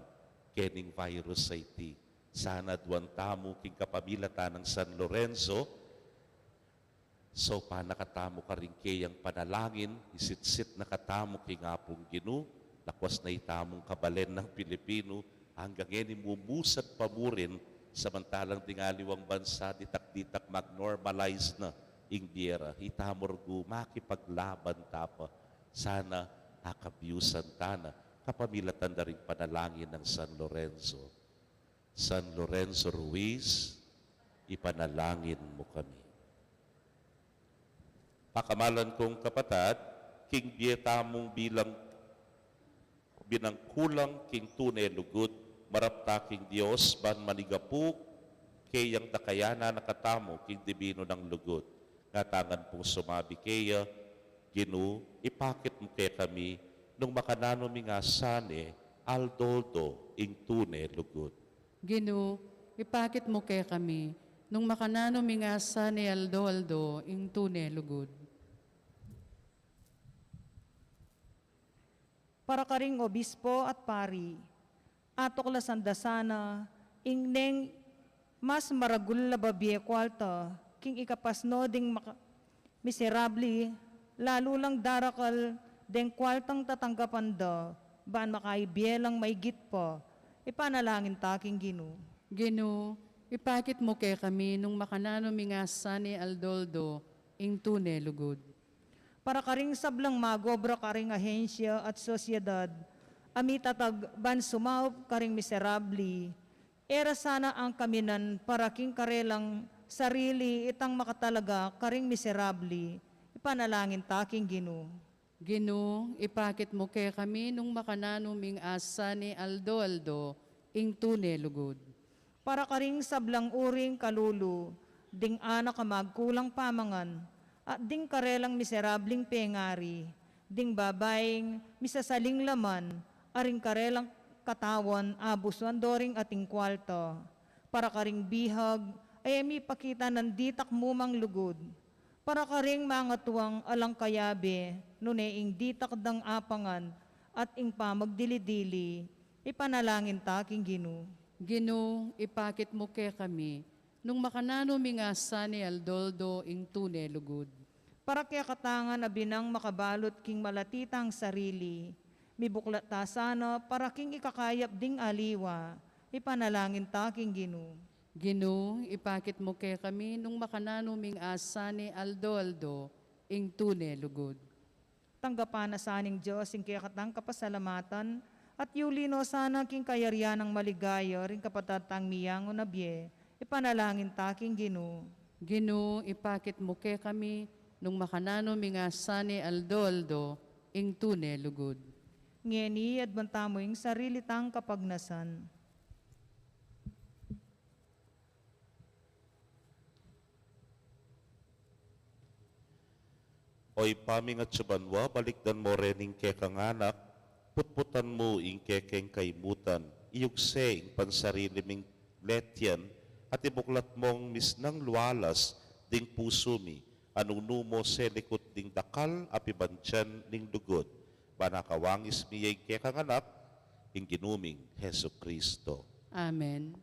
kening virus a iti. Sana aduan tamu king kapamilatan nang San Lorenzo, saupan na katamu karing keyang panalangin, isitsit na katamu king Apung Ginu, lakwas na itamung kabalen nang Pilipinu, angga ngeni mumusad pa mu rin, samantalang ding aliwang bansa ditak-ditak mag-normalize na ing bie ra, itamu rugu makipaglaban ta pa. Sana akabyusan ta na kapamilatan da ring panalangin nang San Lorenzo. San Lorenzo Ruiz, ipanalangin mu kami. Pakamalan kung kapatad, king bie tamung bilang binangkulang king tune lugud, marap ta king Dios ban manigapu keyang dakayanan na katamu king dibinu nang lugud. Ngatanan pung sumabi keya, Ginu, ipakit mu kekami nung makananu mi ngan sane aldo-aldo ing tune lugud. Ginu, ipakit mu kekami nung makananu mi ngan sane aldo-aldo ing tune lugud. Para karing obispo at pari, atuklasan da sana ing neng mas maragul a babie kualta king ikapasno ding maka-, miserable, lalu lang darakal deng kualtang tatanggapan da, ban makaibie lang maigit pa. Ipanalangin ta king Ginu. Ginu, ipakit mu kekami nung makananu mi ngan sane aldo-aldo ing tune lugud. Para karing sablang mag-obra karing ahensya at sosyedad a mitatag ban sumaup karing miserable, e ra sana angkaminan para king karelang sarili itang makatalaga karing miserable. Ipanalangin ta king Ginu. Ginu, ipakit mu kekami nung makananu ming asane aldo-aldo ing tune lugud. Para karing sablang uring kalulu, ding anak a magkulang pamangan, at ding karelang miserabling pengari, ding babaing misasaling laman, a ring karelang katawan abusuan do ring ating kualta. Para karing bihag a e mipakita nang ditak mu mang lugud. Para karing mangatuang alang kayabe, nune ing ditak dang apangan at ing pamagdili-dili, ipanalangin ta king Ginu. Ginu, ipakit mu kekami, nung makananu ming asane aldo-aldo ing tune lugud. Para kekatang a binang makabalut king malati tang sarili, mibuklat ta sana para king ikakayap ding aliwa, ipanalangin ta king Ginu. Ginu, ipakit mu kekami nung makananu ming asane aldo-aldo ing tune lugud. Tanggapan na sa ning Dios ing kekatang kapasalamatan, at yuli no sana king kayarian nang maligaya ring kapatad tang miyangu na bie, ipanalangin ta king Ginu. Ginu, ipakit mu kekami nung makananu ming asane aldo-aldo ing tune lugud. Ngeni, adwan tamu ing sarili tang kapagnasan. O Ibpa ming atsu banua, balikdan mo reng kekang anak, putputan mu ing kekeng kaimutan, iyugse ing pansarili ming letian, at ibuklat mong misnang lualas ding pusu mi, a nung nu mo selikut ding dakal a pibandian ning lugud. Ban akawangis mi ya ing kekang anak, ing Ginu ming Jesucristo. Amen.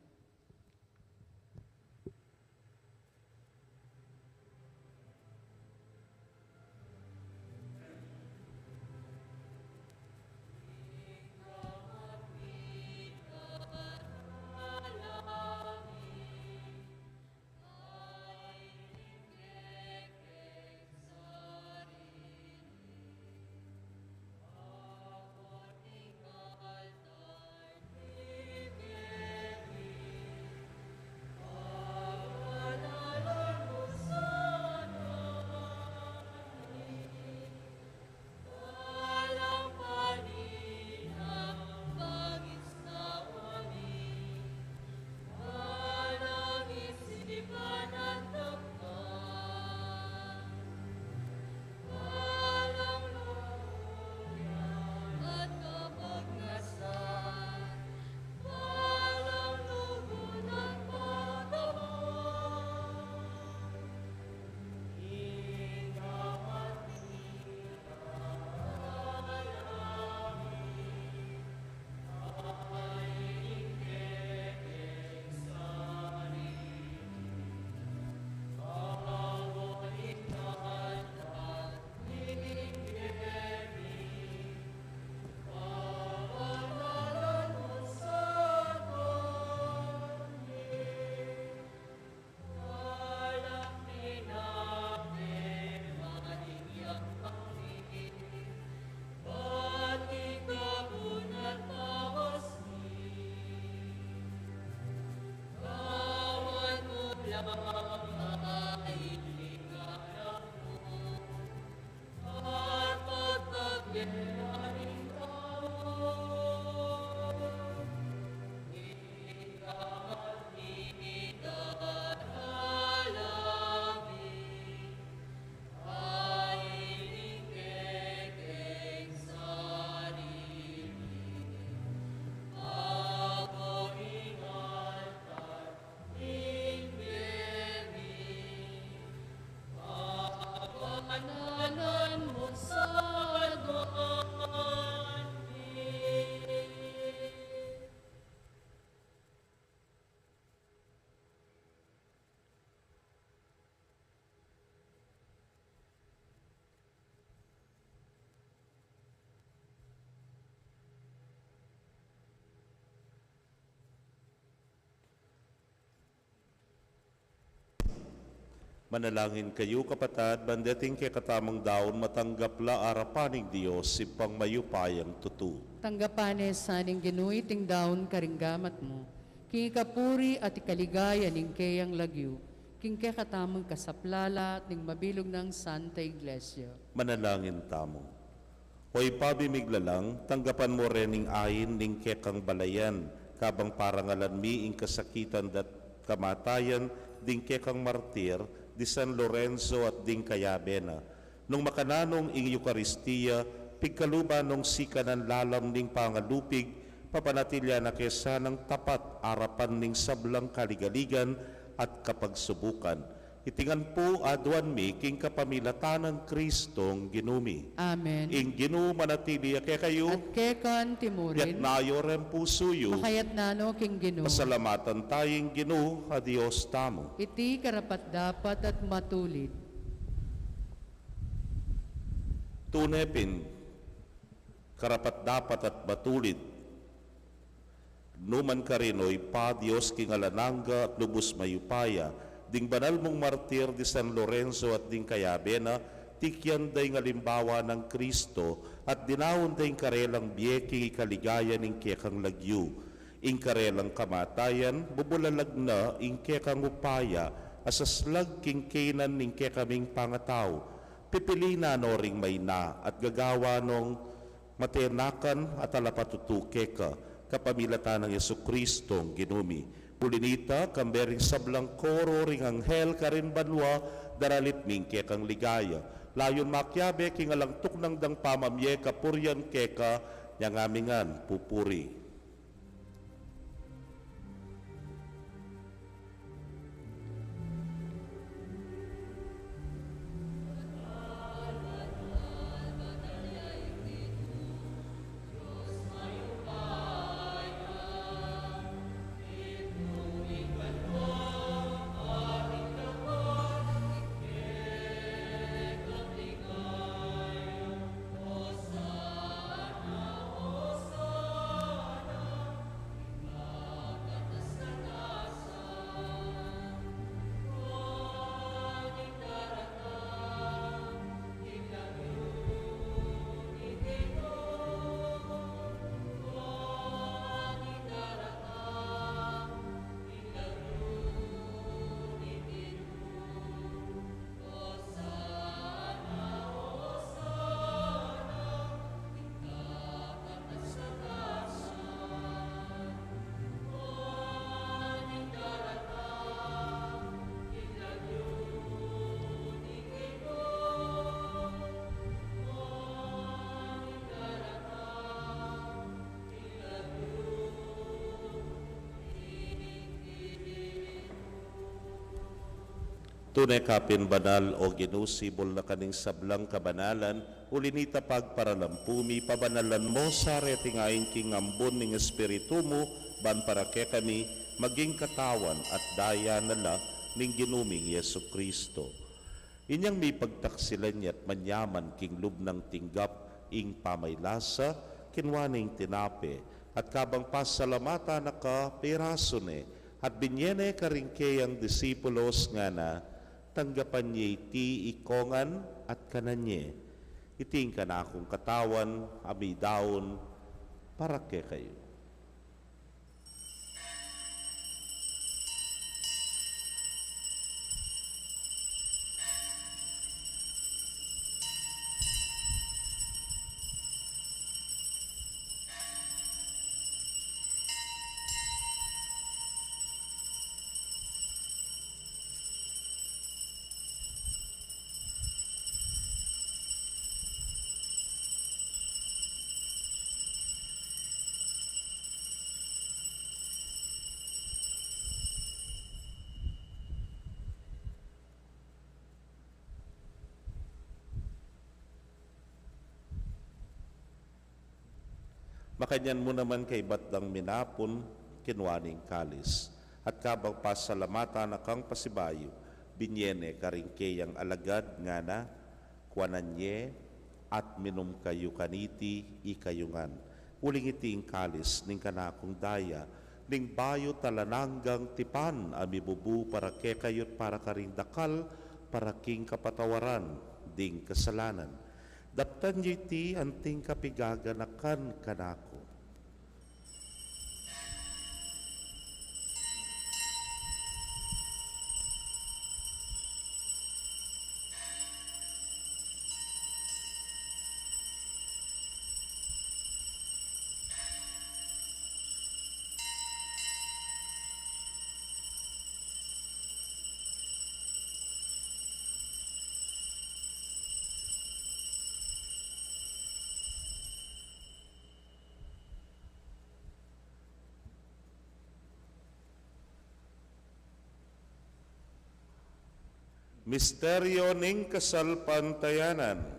Manalangin kayu, kapatad, ban deting kekatamung daun matanggap la arapan ning Dios, Ibpang mayupayang tutu. Tanggapan na sa ning Ginu iting daun karing gamat mu, king ikapuri at ikaligaya ning keyang lagyu, king kekatamung kasaplalan at ning mabilug nang Santa Iglesia. Manalangin tamu. O Ibpa ming miglalang, tanggapan mu rin ing ain ning kekang balayan, kabang parangalan mi ing kasakitan at kamatayan ding kekang martir, di San Lorenzo at ding kayabe na. Nung makananu ing Eukaristia, pigkaluban nong sikanan lalam ning pangalupig, papanatilian na ke sanang tapat arapan ning sablang kaligaligan at kapagsubukan. Iti ngan pu aduan mi king kapamilatan nang Kristong Ginu mi. Amen. Ing Ginu manatili ya kekayu. At keka naman murin. Itas yu ring pusu yu. Makatas na no king Ginu. Pasalamatan taya ing Ginu a Dios tamu. Iti karapat-dapat at matulid. Tune pin karapat-dapat at matulid nu man karin, o Ibpa, Dios king alang angga at lubus mayupaya, ding banal mung martir di San Lorenzo at ding kayabe na, tikian da ing alimbawa nang Kristo, at dinaun da ing karelang bie king ikaligaya ning kekang lagyu. Ing karelang kamatayan, bubulalag na ing kekang upaya, a saslag king kaynan ning kekaming pangatau. Pipili na no ring maina, at gagawa nong matenakan a talapatutu keka, kapamilatan nang Jesukristong Ginu mi. Uli nita, kambe ring sablang koro ring anghel karin banua, daralit mi ing kekang ligaya. Layun makiabe king alang tuknang dang pamamie kapurian keka, nyang ami ngan pupuri. Tune ka pin banal, o Ginu, sibul na ka ning sablang kabanalan, uli nita pagparalampu mi, pabanalan mo sa reting ain king ambun ning Espiritu mu, ban para kekami maging katawan at daya na la ning Ginu ming Jesukristo. Inyang mipagtaksilan ya at manyaman king lub nang tinggap ing pamaylasa, kinua ne ing tinape, at kabang pasalamatan na ka, pirasu ne, at binie ne karing keyang disipulos ngana, tanggapan ye iti ikongan at kanan ye. Iti ing kanakung katawan a midaun para kekayu. Makanyan mu naman kaybat dang minapun, kinua ne ing kalis, at kabang pasalamatan na kang pasibayu, binie ne karing keyang alagad ngana, kuanan ye at minum kayu kaniti ikayu ngan. Uling iti ing kalis ning kanakung daya, ning bayu at alang anggang tipan a mibubu para kekayu at para karing dakal, para king kapatawaran ding kasalanan. Daptan yu iti anting kapigaganakan kanaku. Misteryo ning kasalpantayanan.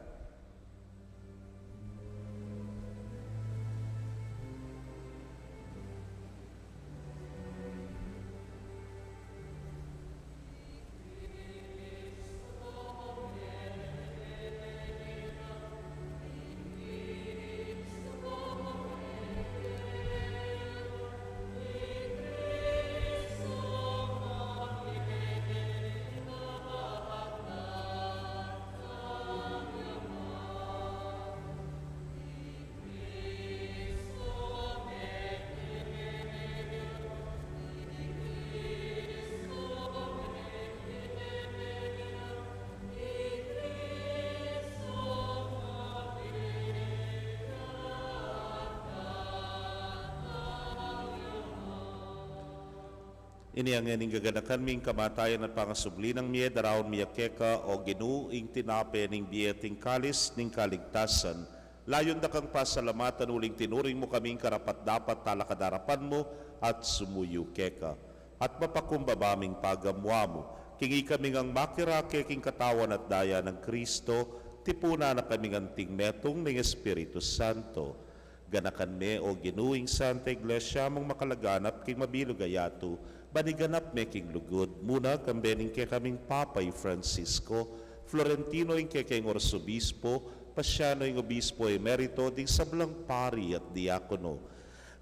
Ini ngeni ing gaganakan mi, ing kamatayan at pangasubli nang mie, daraun mi ya keka, o Ginu, ing tinape ning bie at ing kalis ning kaligtasan. Layun da kang pasalamatan uling tinuring mu kaming karapat-dapat talakad king arapan mu at sumuyu keka. At mapakumbaba ming pagamuan mu, king ikami ngang makirake king katawan at daya nang Kristo, tipunan na kaming anting metung ning Espiritu Santo. Ganakan me, o Ginu, ing Santa Iglesia mung makalaganap king mabilug a yatu, ban iganap me king lugud mu na, kambe ning kekaming Papa i Francisco, Florentino ing kekeng Arsobispo, Pasiano ing Obispo Emerito, ding sablang pari at diakono.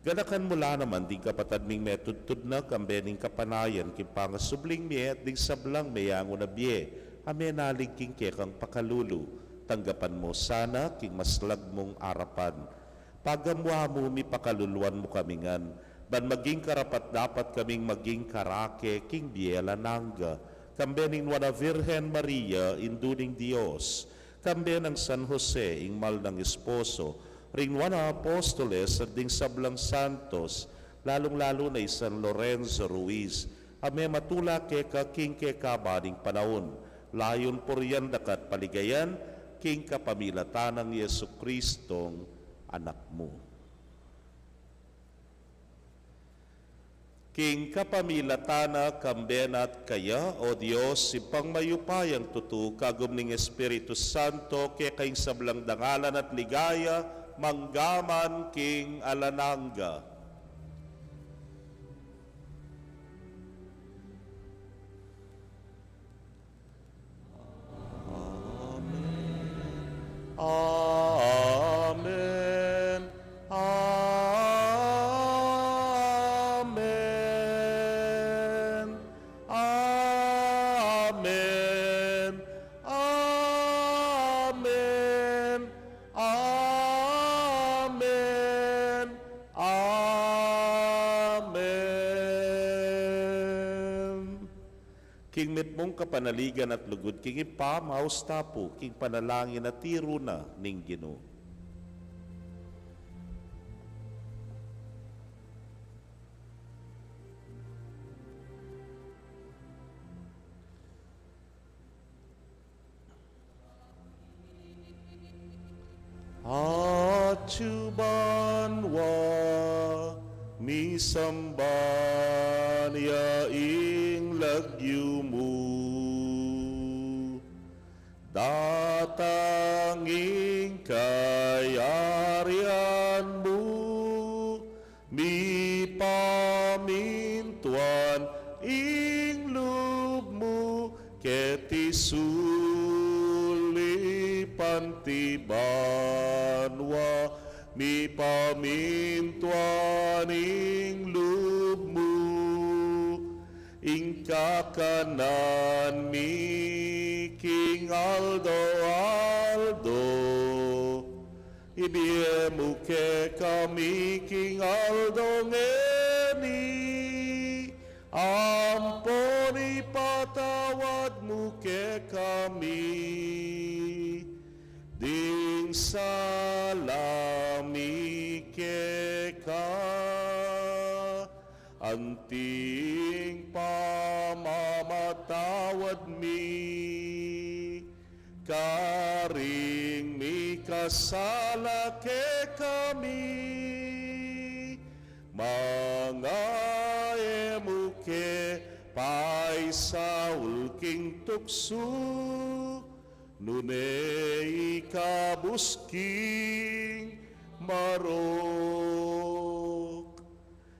Ganakan mu la naman ding kapatad ming metudtud na, kambe ning kapanayan king pangasubling mie, at ding sablang meyangu na bie a menalig king kekang pakalulu. Tanggapan mu sana king maslag mung arapan. Pagamuan mu, mipakaluluan mu kami ngan, ban maging karapat-dapat kaming maging karake king bie alang angga, kambe ning Nuan a Virgen Maria, Indu ning Dios, kambe nang San Jose, ing mal nang esposo, ring nuan a apostoles, at ding sablang santos, lalung-lalu na i San Lorenzo Ruiz, a mematula keka king kekaban ning panaun, layun purian daka at paligayan, king kapamilatan nang Jesucristong Anak mu. King kapamilatan na, kambe na at kaya, o Dios, Ibpang mayupayang tutu, kagum ning Espiritu Santo, keka ing sablang dangalan at ligaya, mangga man king alang angga. Amen. Amen. Amen. Amen. Amen. Amen. Amen. King mitmung kapanaligan at lugud king Ibpa, maus ta pu king panalangin a tiru na ning Ginu. Atyu banua, misamban ya ing lagyu mu. Datang ing kayarian mu, mipamintuan ing lub mu, keti sulip anti banua, mipamintuan ing lub mu, Ing kakanan mi king aldo-aldo, ibie mu kekami king aldo ngeni, ampon ipatawad mu kekami ding sala mi keka, anting pamamatawad mi karing mikasala kekami, manga e mu ke paisaul king tuksu, nune ikabus king marok.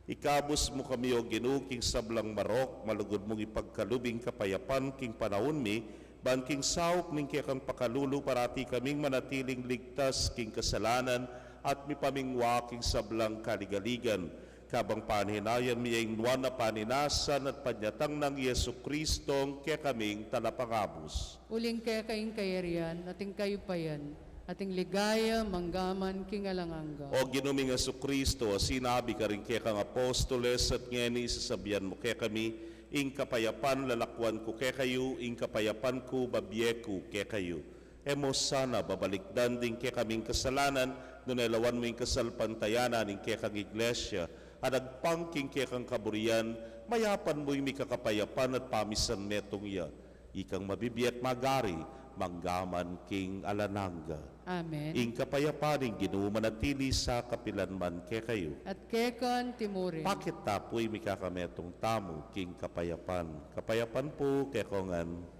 Ikabus mu kami, O Ginu, king sablang marok, malugud mung ipagkalub ing kapayapan king panaun mi, ban king saup ning kekang pakalulu parati kaming manatiling ligtas king kasalanan at mipamingwa king sablang kaligaligan. Kabang panhinayan mi ing nuan a paninasan at panyatang nang Jesucristo, kekaming talapangabus. Uling keka ing kayarian, at ing kayupayan, at ing ligaya, mangga man king alang angga. O Ginu ming Jesucristo, a sinabi karing kekang apostoles, at ngeni sasabian mu kekami, ing kapayapan lalakuan ku kekayu, ing kapayapan ku babie ku kekayu. E mu sana babalikdan ding kekaming kasalanan, nune lawan mu ing kasalpantayanan ning kekang Iglesia, a nagpang king kekang kaburian, mayapan mu ing mikakapayapan at pamisan metung ya. Ikang mabibie at magari, mangga man king alang angga. Amen. Ing kapayapan ning Ginu manatili sa kapilan man kekayu. At keka mu rin. Pakit ta pu ing mikakametung tamu king kapayapan. Kapayapan pu kekongan.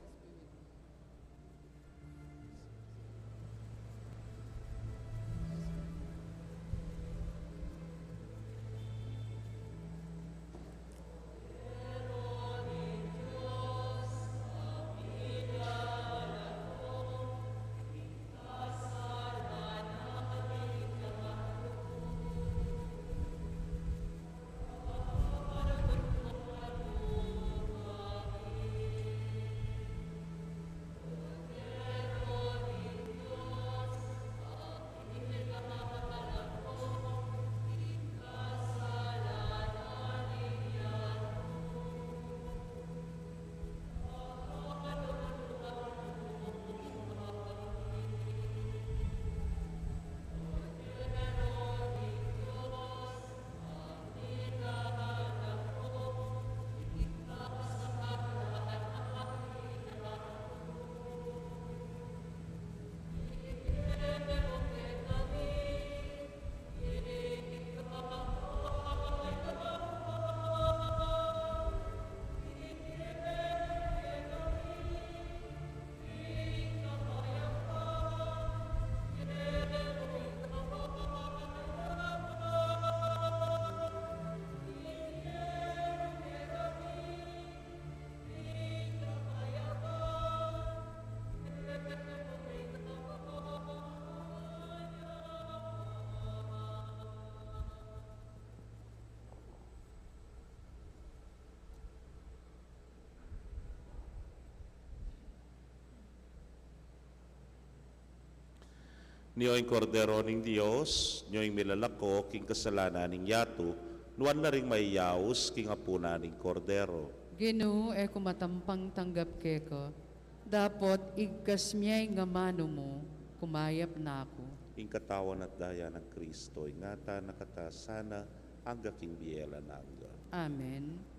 Nyo ing Kordero ning Dios, nyo ing milalako king kasalanan ning yatu, nuan la ring mayayaus king apunan ning Kordero. Ginu, e ku matampang tanggap keka, dapot igkas mu ing amanu mu, kumayap na ku. Ing katawan at daya nang Kristo, ingatan na kata sana, angga king bie alang angga. Amen.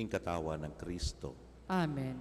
Ing katawan nang Kristo. Amen.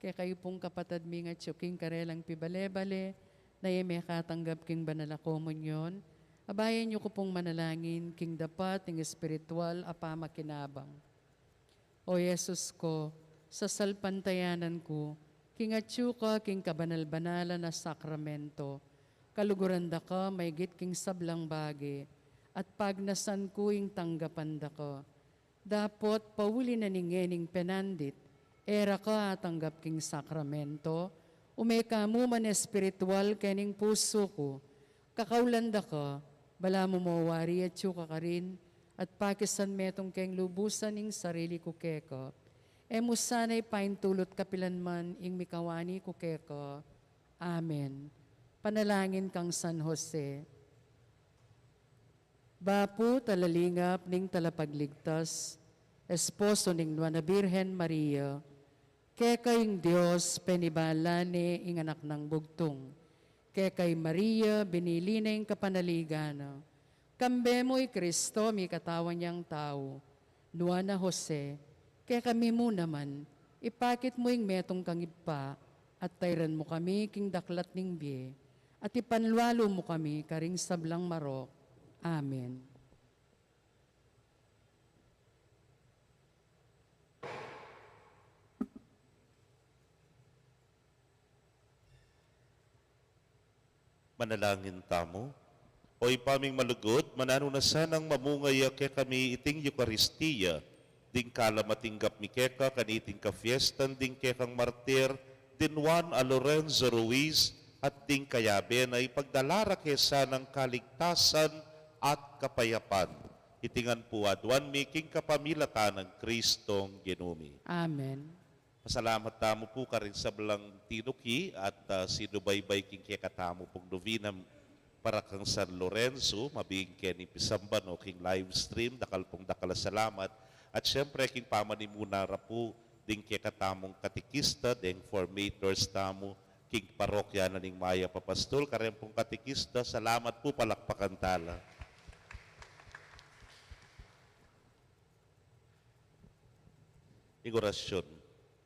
Kekayu pung kapatad ming atyu king karelang pibale-bale, na e mekatanggap king banal a komunyon, abayan yu ku pung manalangin king dapat ning espiritual a pamakinabang. O Jesus ku, sasalpantayanan ku, king atyu ka king kabanal-banalan a sakramento, kaluguran da ka maigit king sablang bage, at pagnasan ku ing tanggapan da ka. Dapot pauli na ning ngening penandit, e ra ka atanggap king sakramento, ume ka mu man espiritual kening pusu ku, kakaulan da ka, balamu mo wari atyu ka karin, at pakisan metung keng lubusan ing sarili ku keka. E mu sana ipaintulut kapilan man ing mikawani ku keka. Amen. Panalangin kang San Jose. Bapu, talalingap ning Talapagligtas, esposo ning Nuan a Birhen Maria, keka ing Dios penibala ne ing anak nang bugtung. Keka i Maria, binili ne ing kapanaligan na. Kambe mu i Kristo, mikatawan yang tau. Nuan a Jose, kekami mu naman, ipakit mu ing metung kang Ibpa, at tairan mu kami king daklat ning bie, at ipanlualu mu kami karing sablang marok. Amen. Manalangin tamu. O Ibpa ming malugud, mananu na sanang mamunga ya kekami iting Eukaristia, ding kala matinggap mi keka kaniting kafiestan ding kekang martir, ding Nuan a Lorenzo Ruiz, at ding kayabe na, ipagdala ra ke sanang kaligtasan at kapayapan. Iti ngan pu aduan mi king kapamilatan nang Kristong Ginu mi. Amen. Pasalamat tamu pu karing sablang tinuki at, ah, sinubaybay king kekatamu pung nubina para kang San Lorenzo, mabing keni pisamban o king live stream, dakal pung dakal a salamat. At siyempre, king pamanimuna ra pu ding kekatamung katekista, ding formators tamu, king parokya na ning Mayap a Pastul, kareng pung katekista, salamat pu, palakpakan tala. Ing orasyon.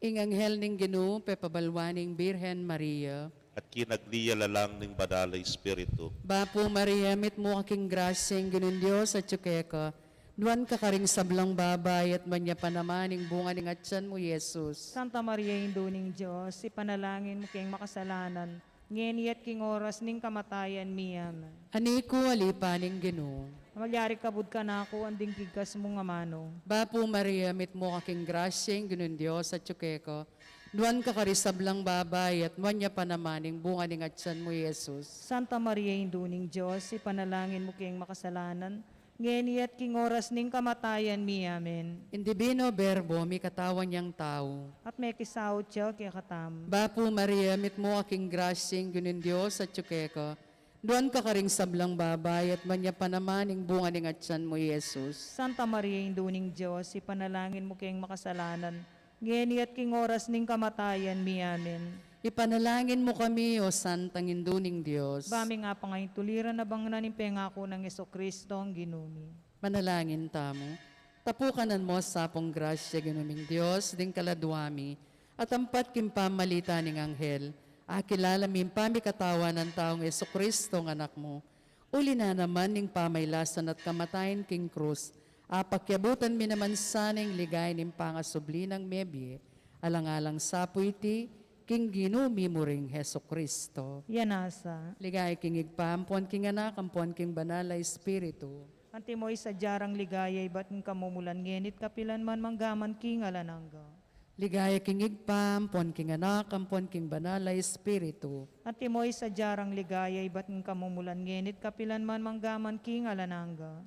Ing anghel ning Ginu pepabalwan ing Birhen Maria. At kinagli ya lalang ning Banal a Espiritu. Bapu Maria, mitmu ka king grasya, ing Ginung Dios atyu keka. Nuan ka karing sablang babai, at nuan ya pa naman ing bunga ning atyan mu, Jesus. Santa Maria, Indu ning Dios, ipanalangin mu keng makasalanan, ngeni at king oras ning kamatayan mi. Amen. Ani ku, alipan ning Ginu. Malyari kabud kanaku ding kigkas mung amanu. Bapu Maria, mitmu ka king grasya, ing Ginung Dios atyu keka. Nuan ka karing sablang babai, at nuan ya pa naman ing bunga ning atyan mu, Jesus. Santa Maria, Indu ning Dios, ipanalangin mu keng makasalanan, ngeni at king oras ning kamatayan mi. Amen. Ing Divino Verbo, mikatawan yang tau. At mekisaut ya kekatamu. Bapu Maria, mitmu ka king grasya, ing Ginung Dios atyu keka. Nuan ka karing sablang babai, at nuan ya pa naman ing bunga ning atyan mu, Jesus. Santa Maria, Indu ning Dios, ipanalangin mu keng makasalanan, ngeni at king oras ning kamatayan mi. Amen. Ipanalangin mu kami, O Santang Indu ning Dios. Ba ming apangaintuliran a bangnan ing pengaku nang Jesucristo, ing Ginu mi. Manalangin tamu. Tapukanan mu sa pung grasya, Ginu ming Dios, ding kaladua mi, at ampat king pamalitan ning anghel, akilala mi ing pamikatawan nang taung Jesucristo, ing Anak mu. Uli na naman ning pamailasan at kamatayan king krus, apakyabutan mi naman sana ing ligaya ning pangasubli nang mebie, alang-alang sa pu iti, king Ginu mi mu ring Jesucristo. Yan na sa. Ligaya king Ibpa, ampon king Anak, ampon king Banal a Espiritu. Antimo ing sadya rang ligaya ibat king kamumulan, ngeni't kapilan man, manggaman king alang angga. Ligaya king Ibpa, ampon king Anak, ampon king Banal a Espiritu. Antimo ing sadya rang ligaya ibat king kamumulan, ngeni't kapilan man, manggaman king alang angga.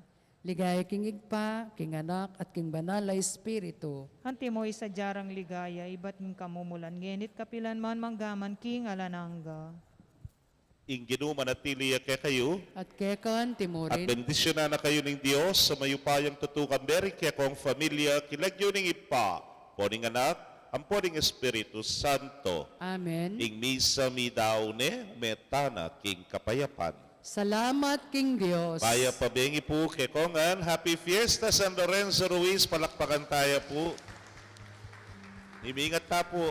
Ligaya king Ibpa, king Anak, at king Banal a Espiritu. Antimo ing sadya rang ligaya ibat king kamumulan, ngeni't kapilan man, manggaman king alang angga. Ing Ginu manatili ya kekayu. At keka mu rin. At bendisyunan na kayu ning Dios a mayupayang tutu, kambe ring kekong familia, king lagyu ning Ibpa, ampo ning Anak, ampo ning Espiritu Santo. Amen. Ing misa meyari ne, ume tana king kapayapan. Salamat king Dios. Mayap a bengi pu kekongan. Happy Fiesta San Lorenzo Ruiz, palakpakan taya pu. Imingat ta pu.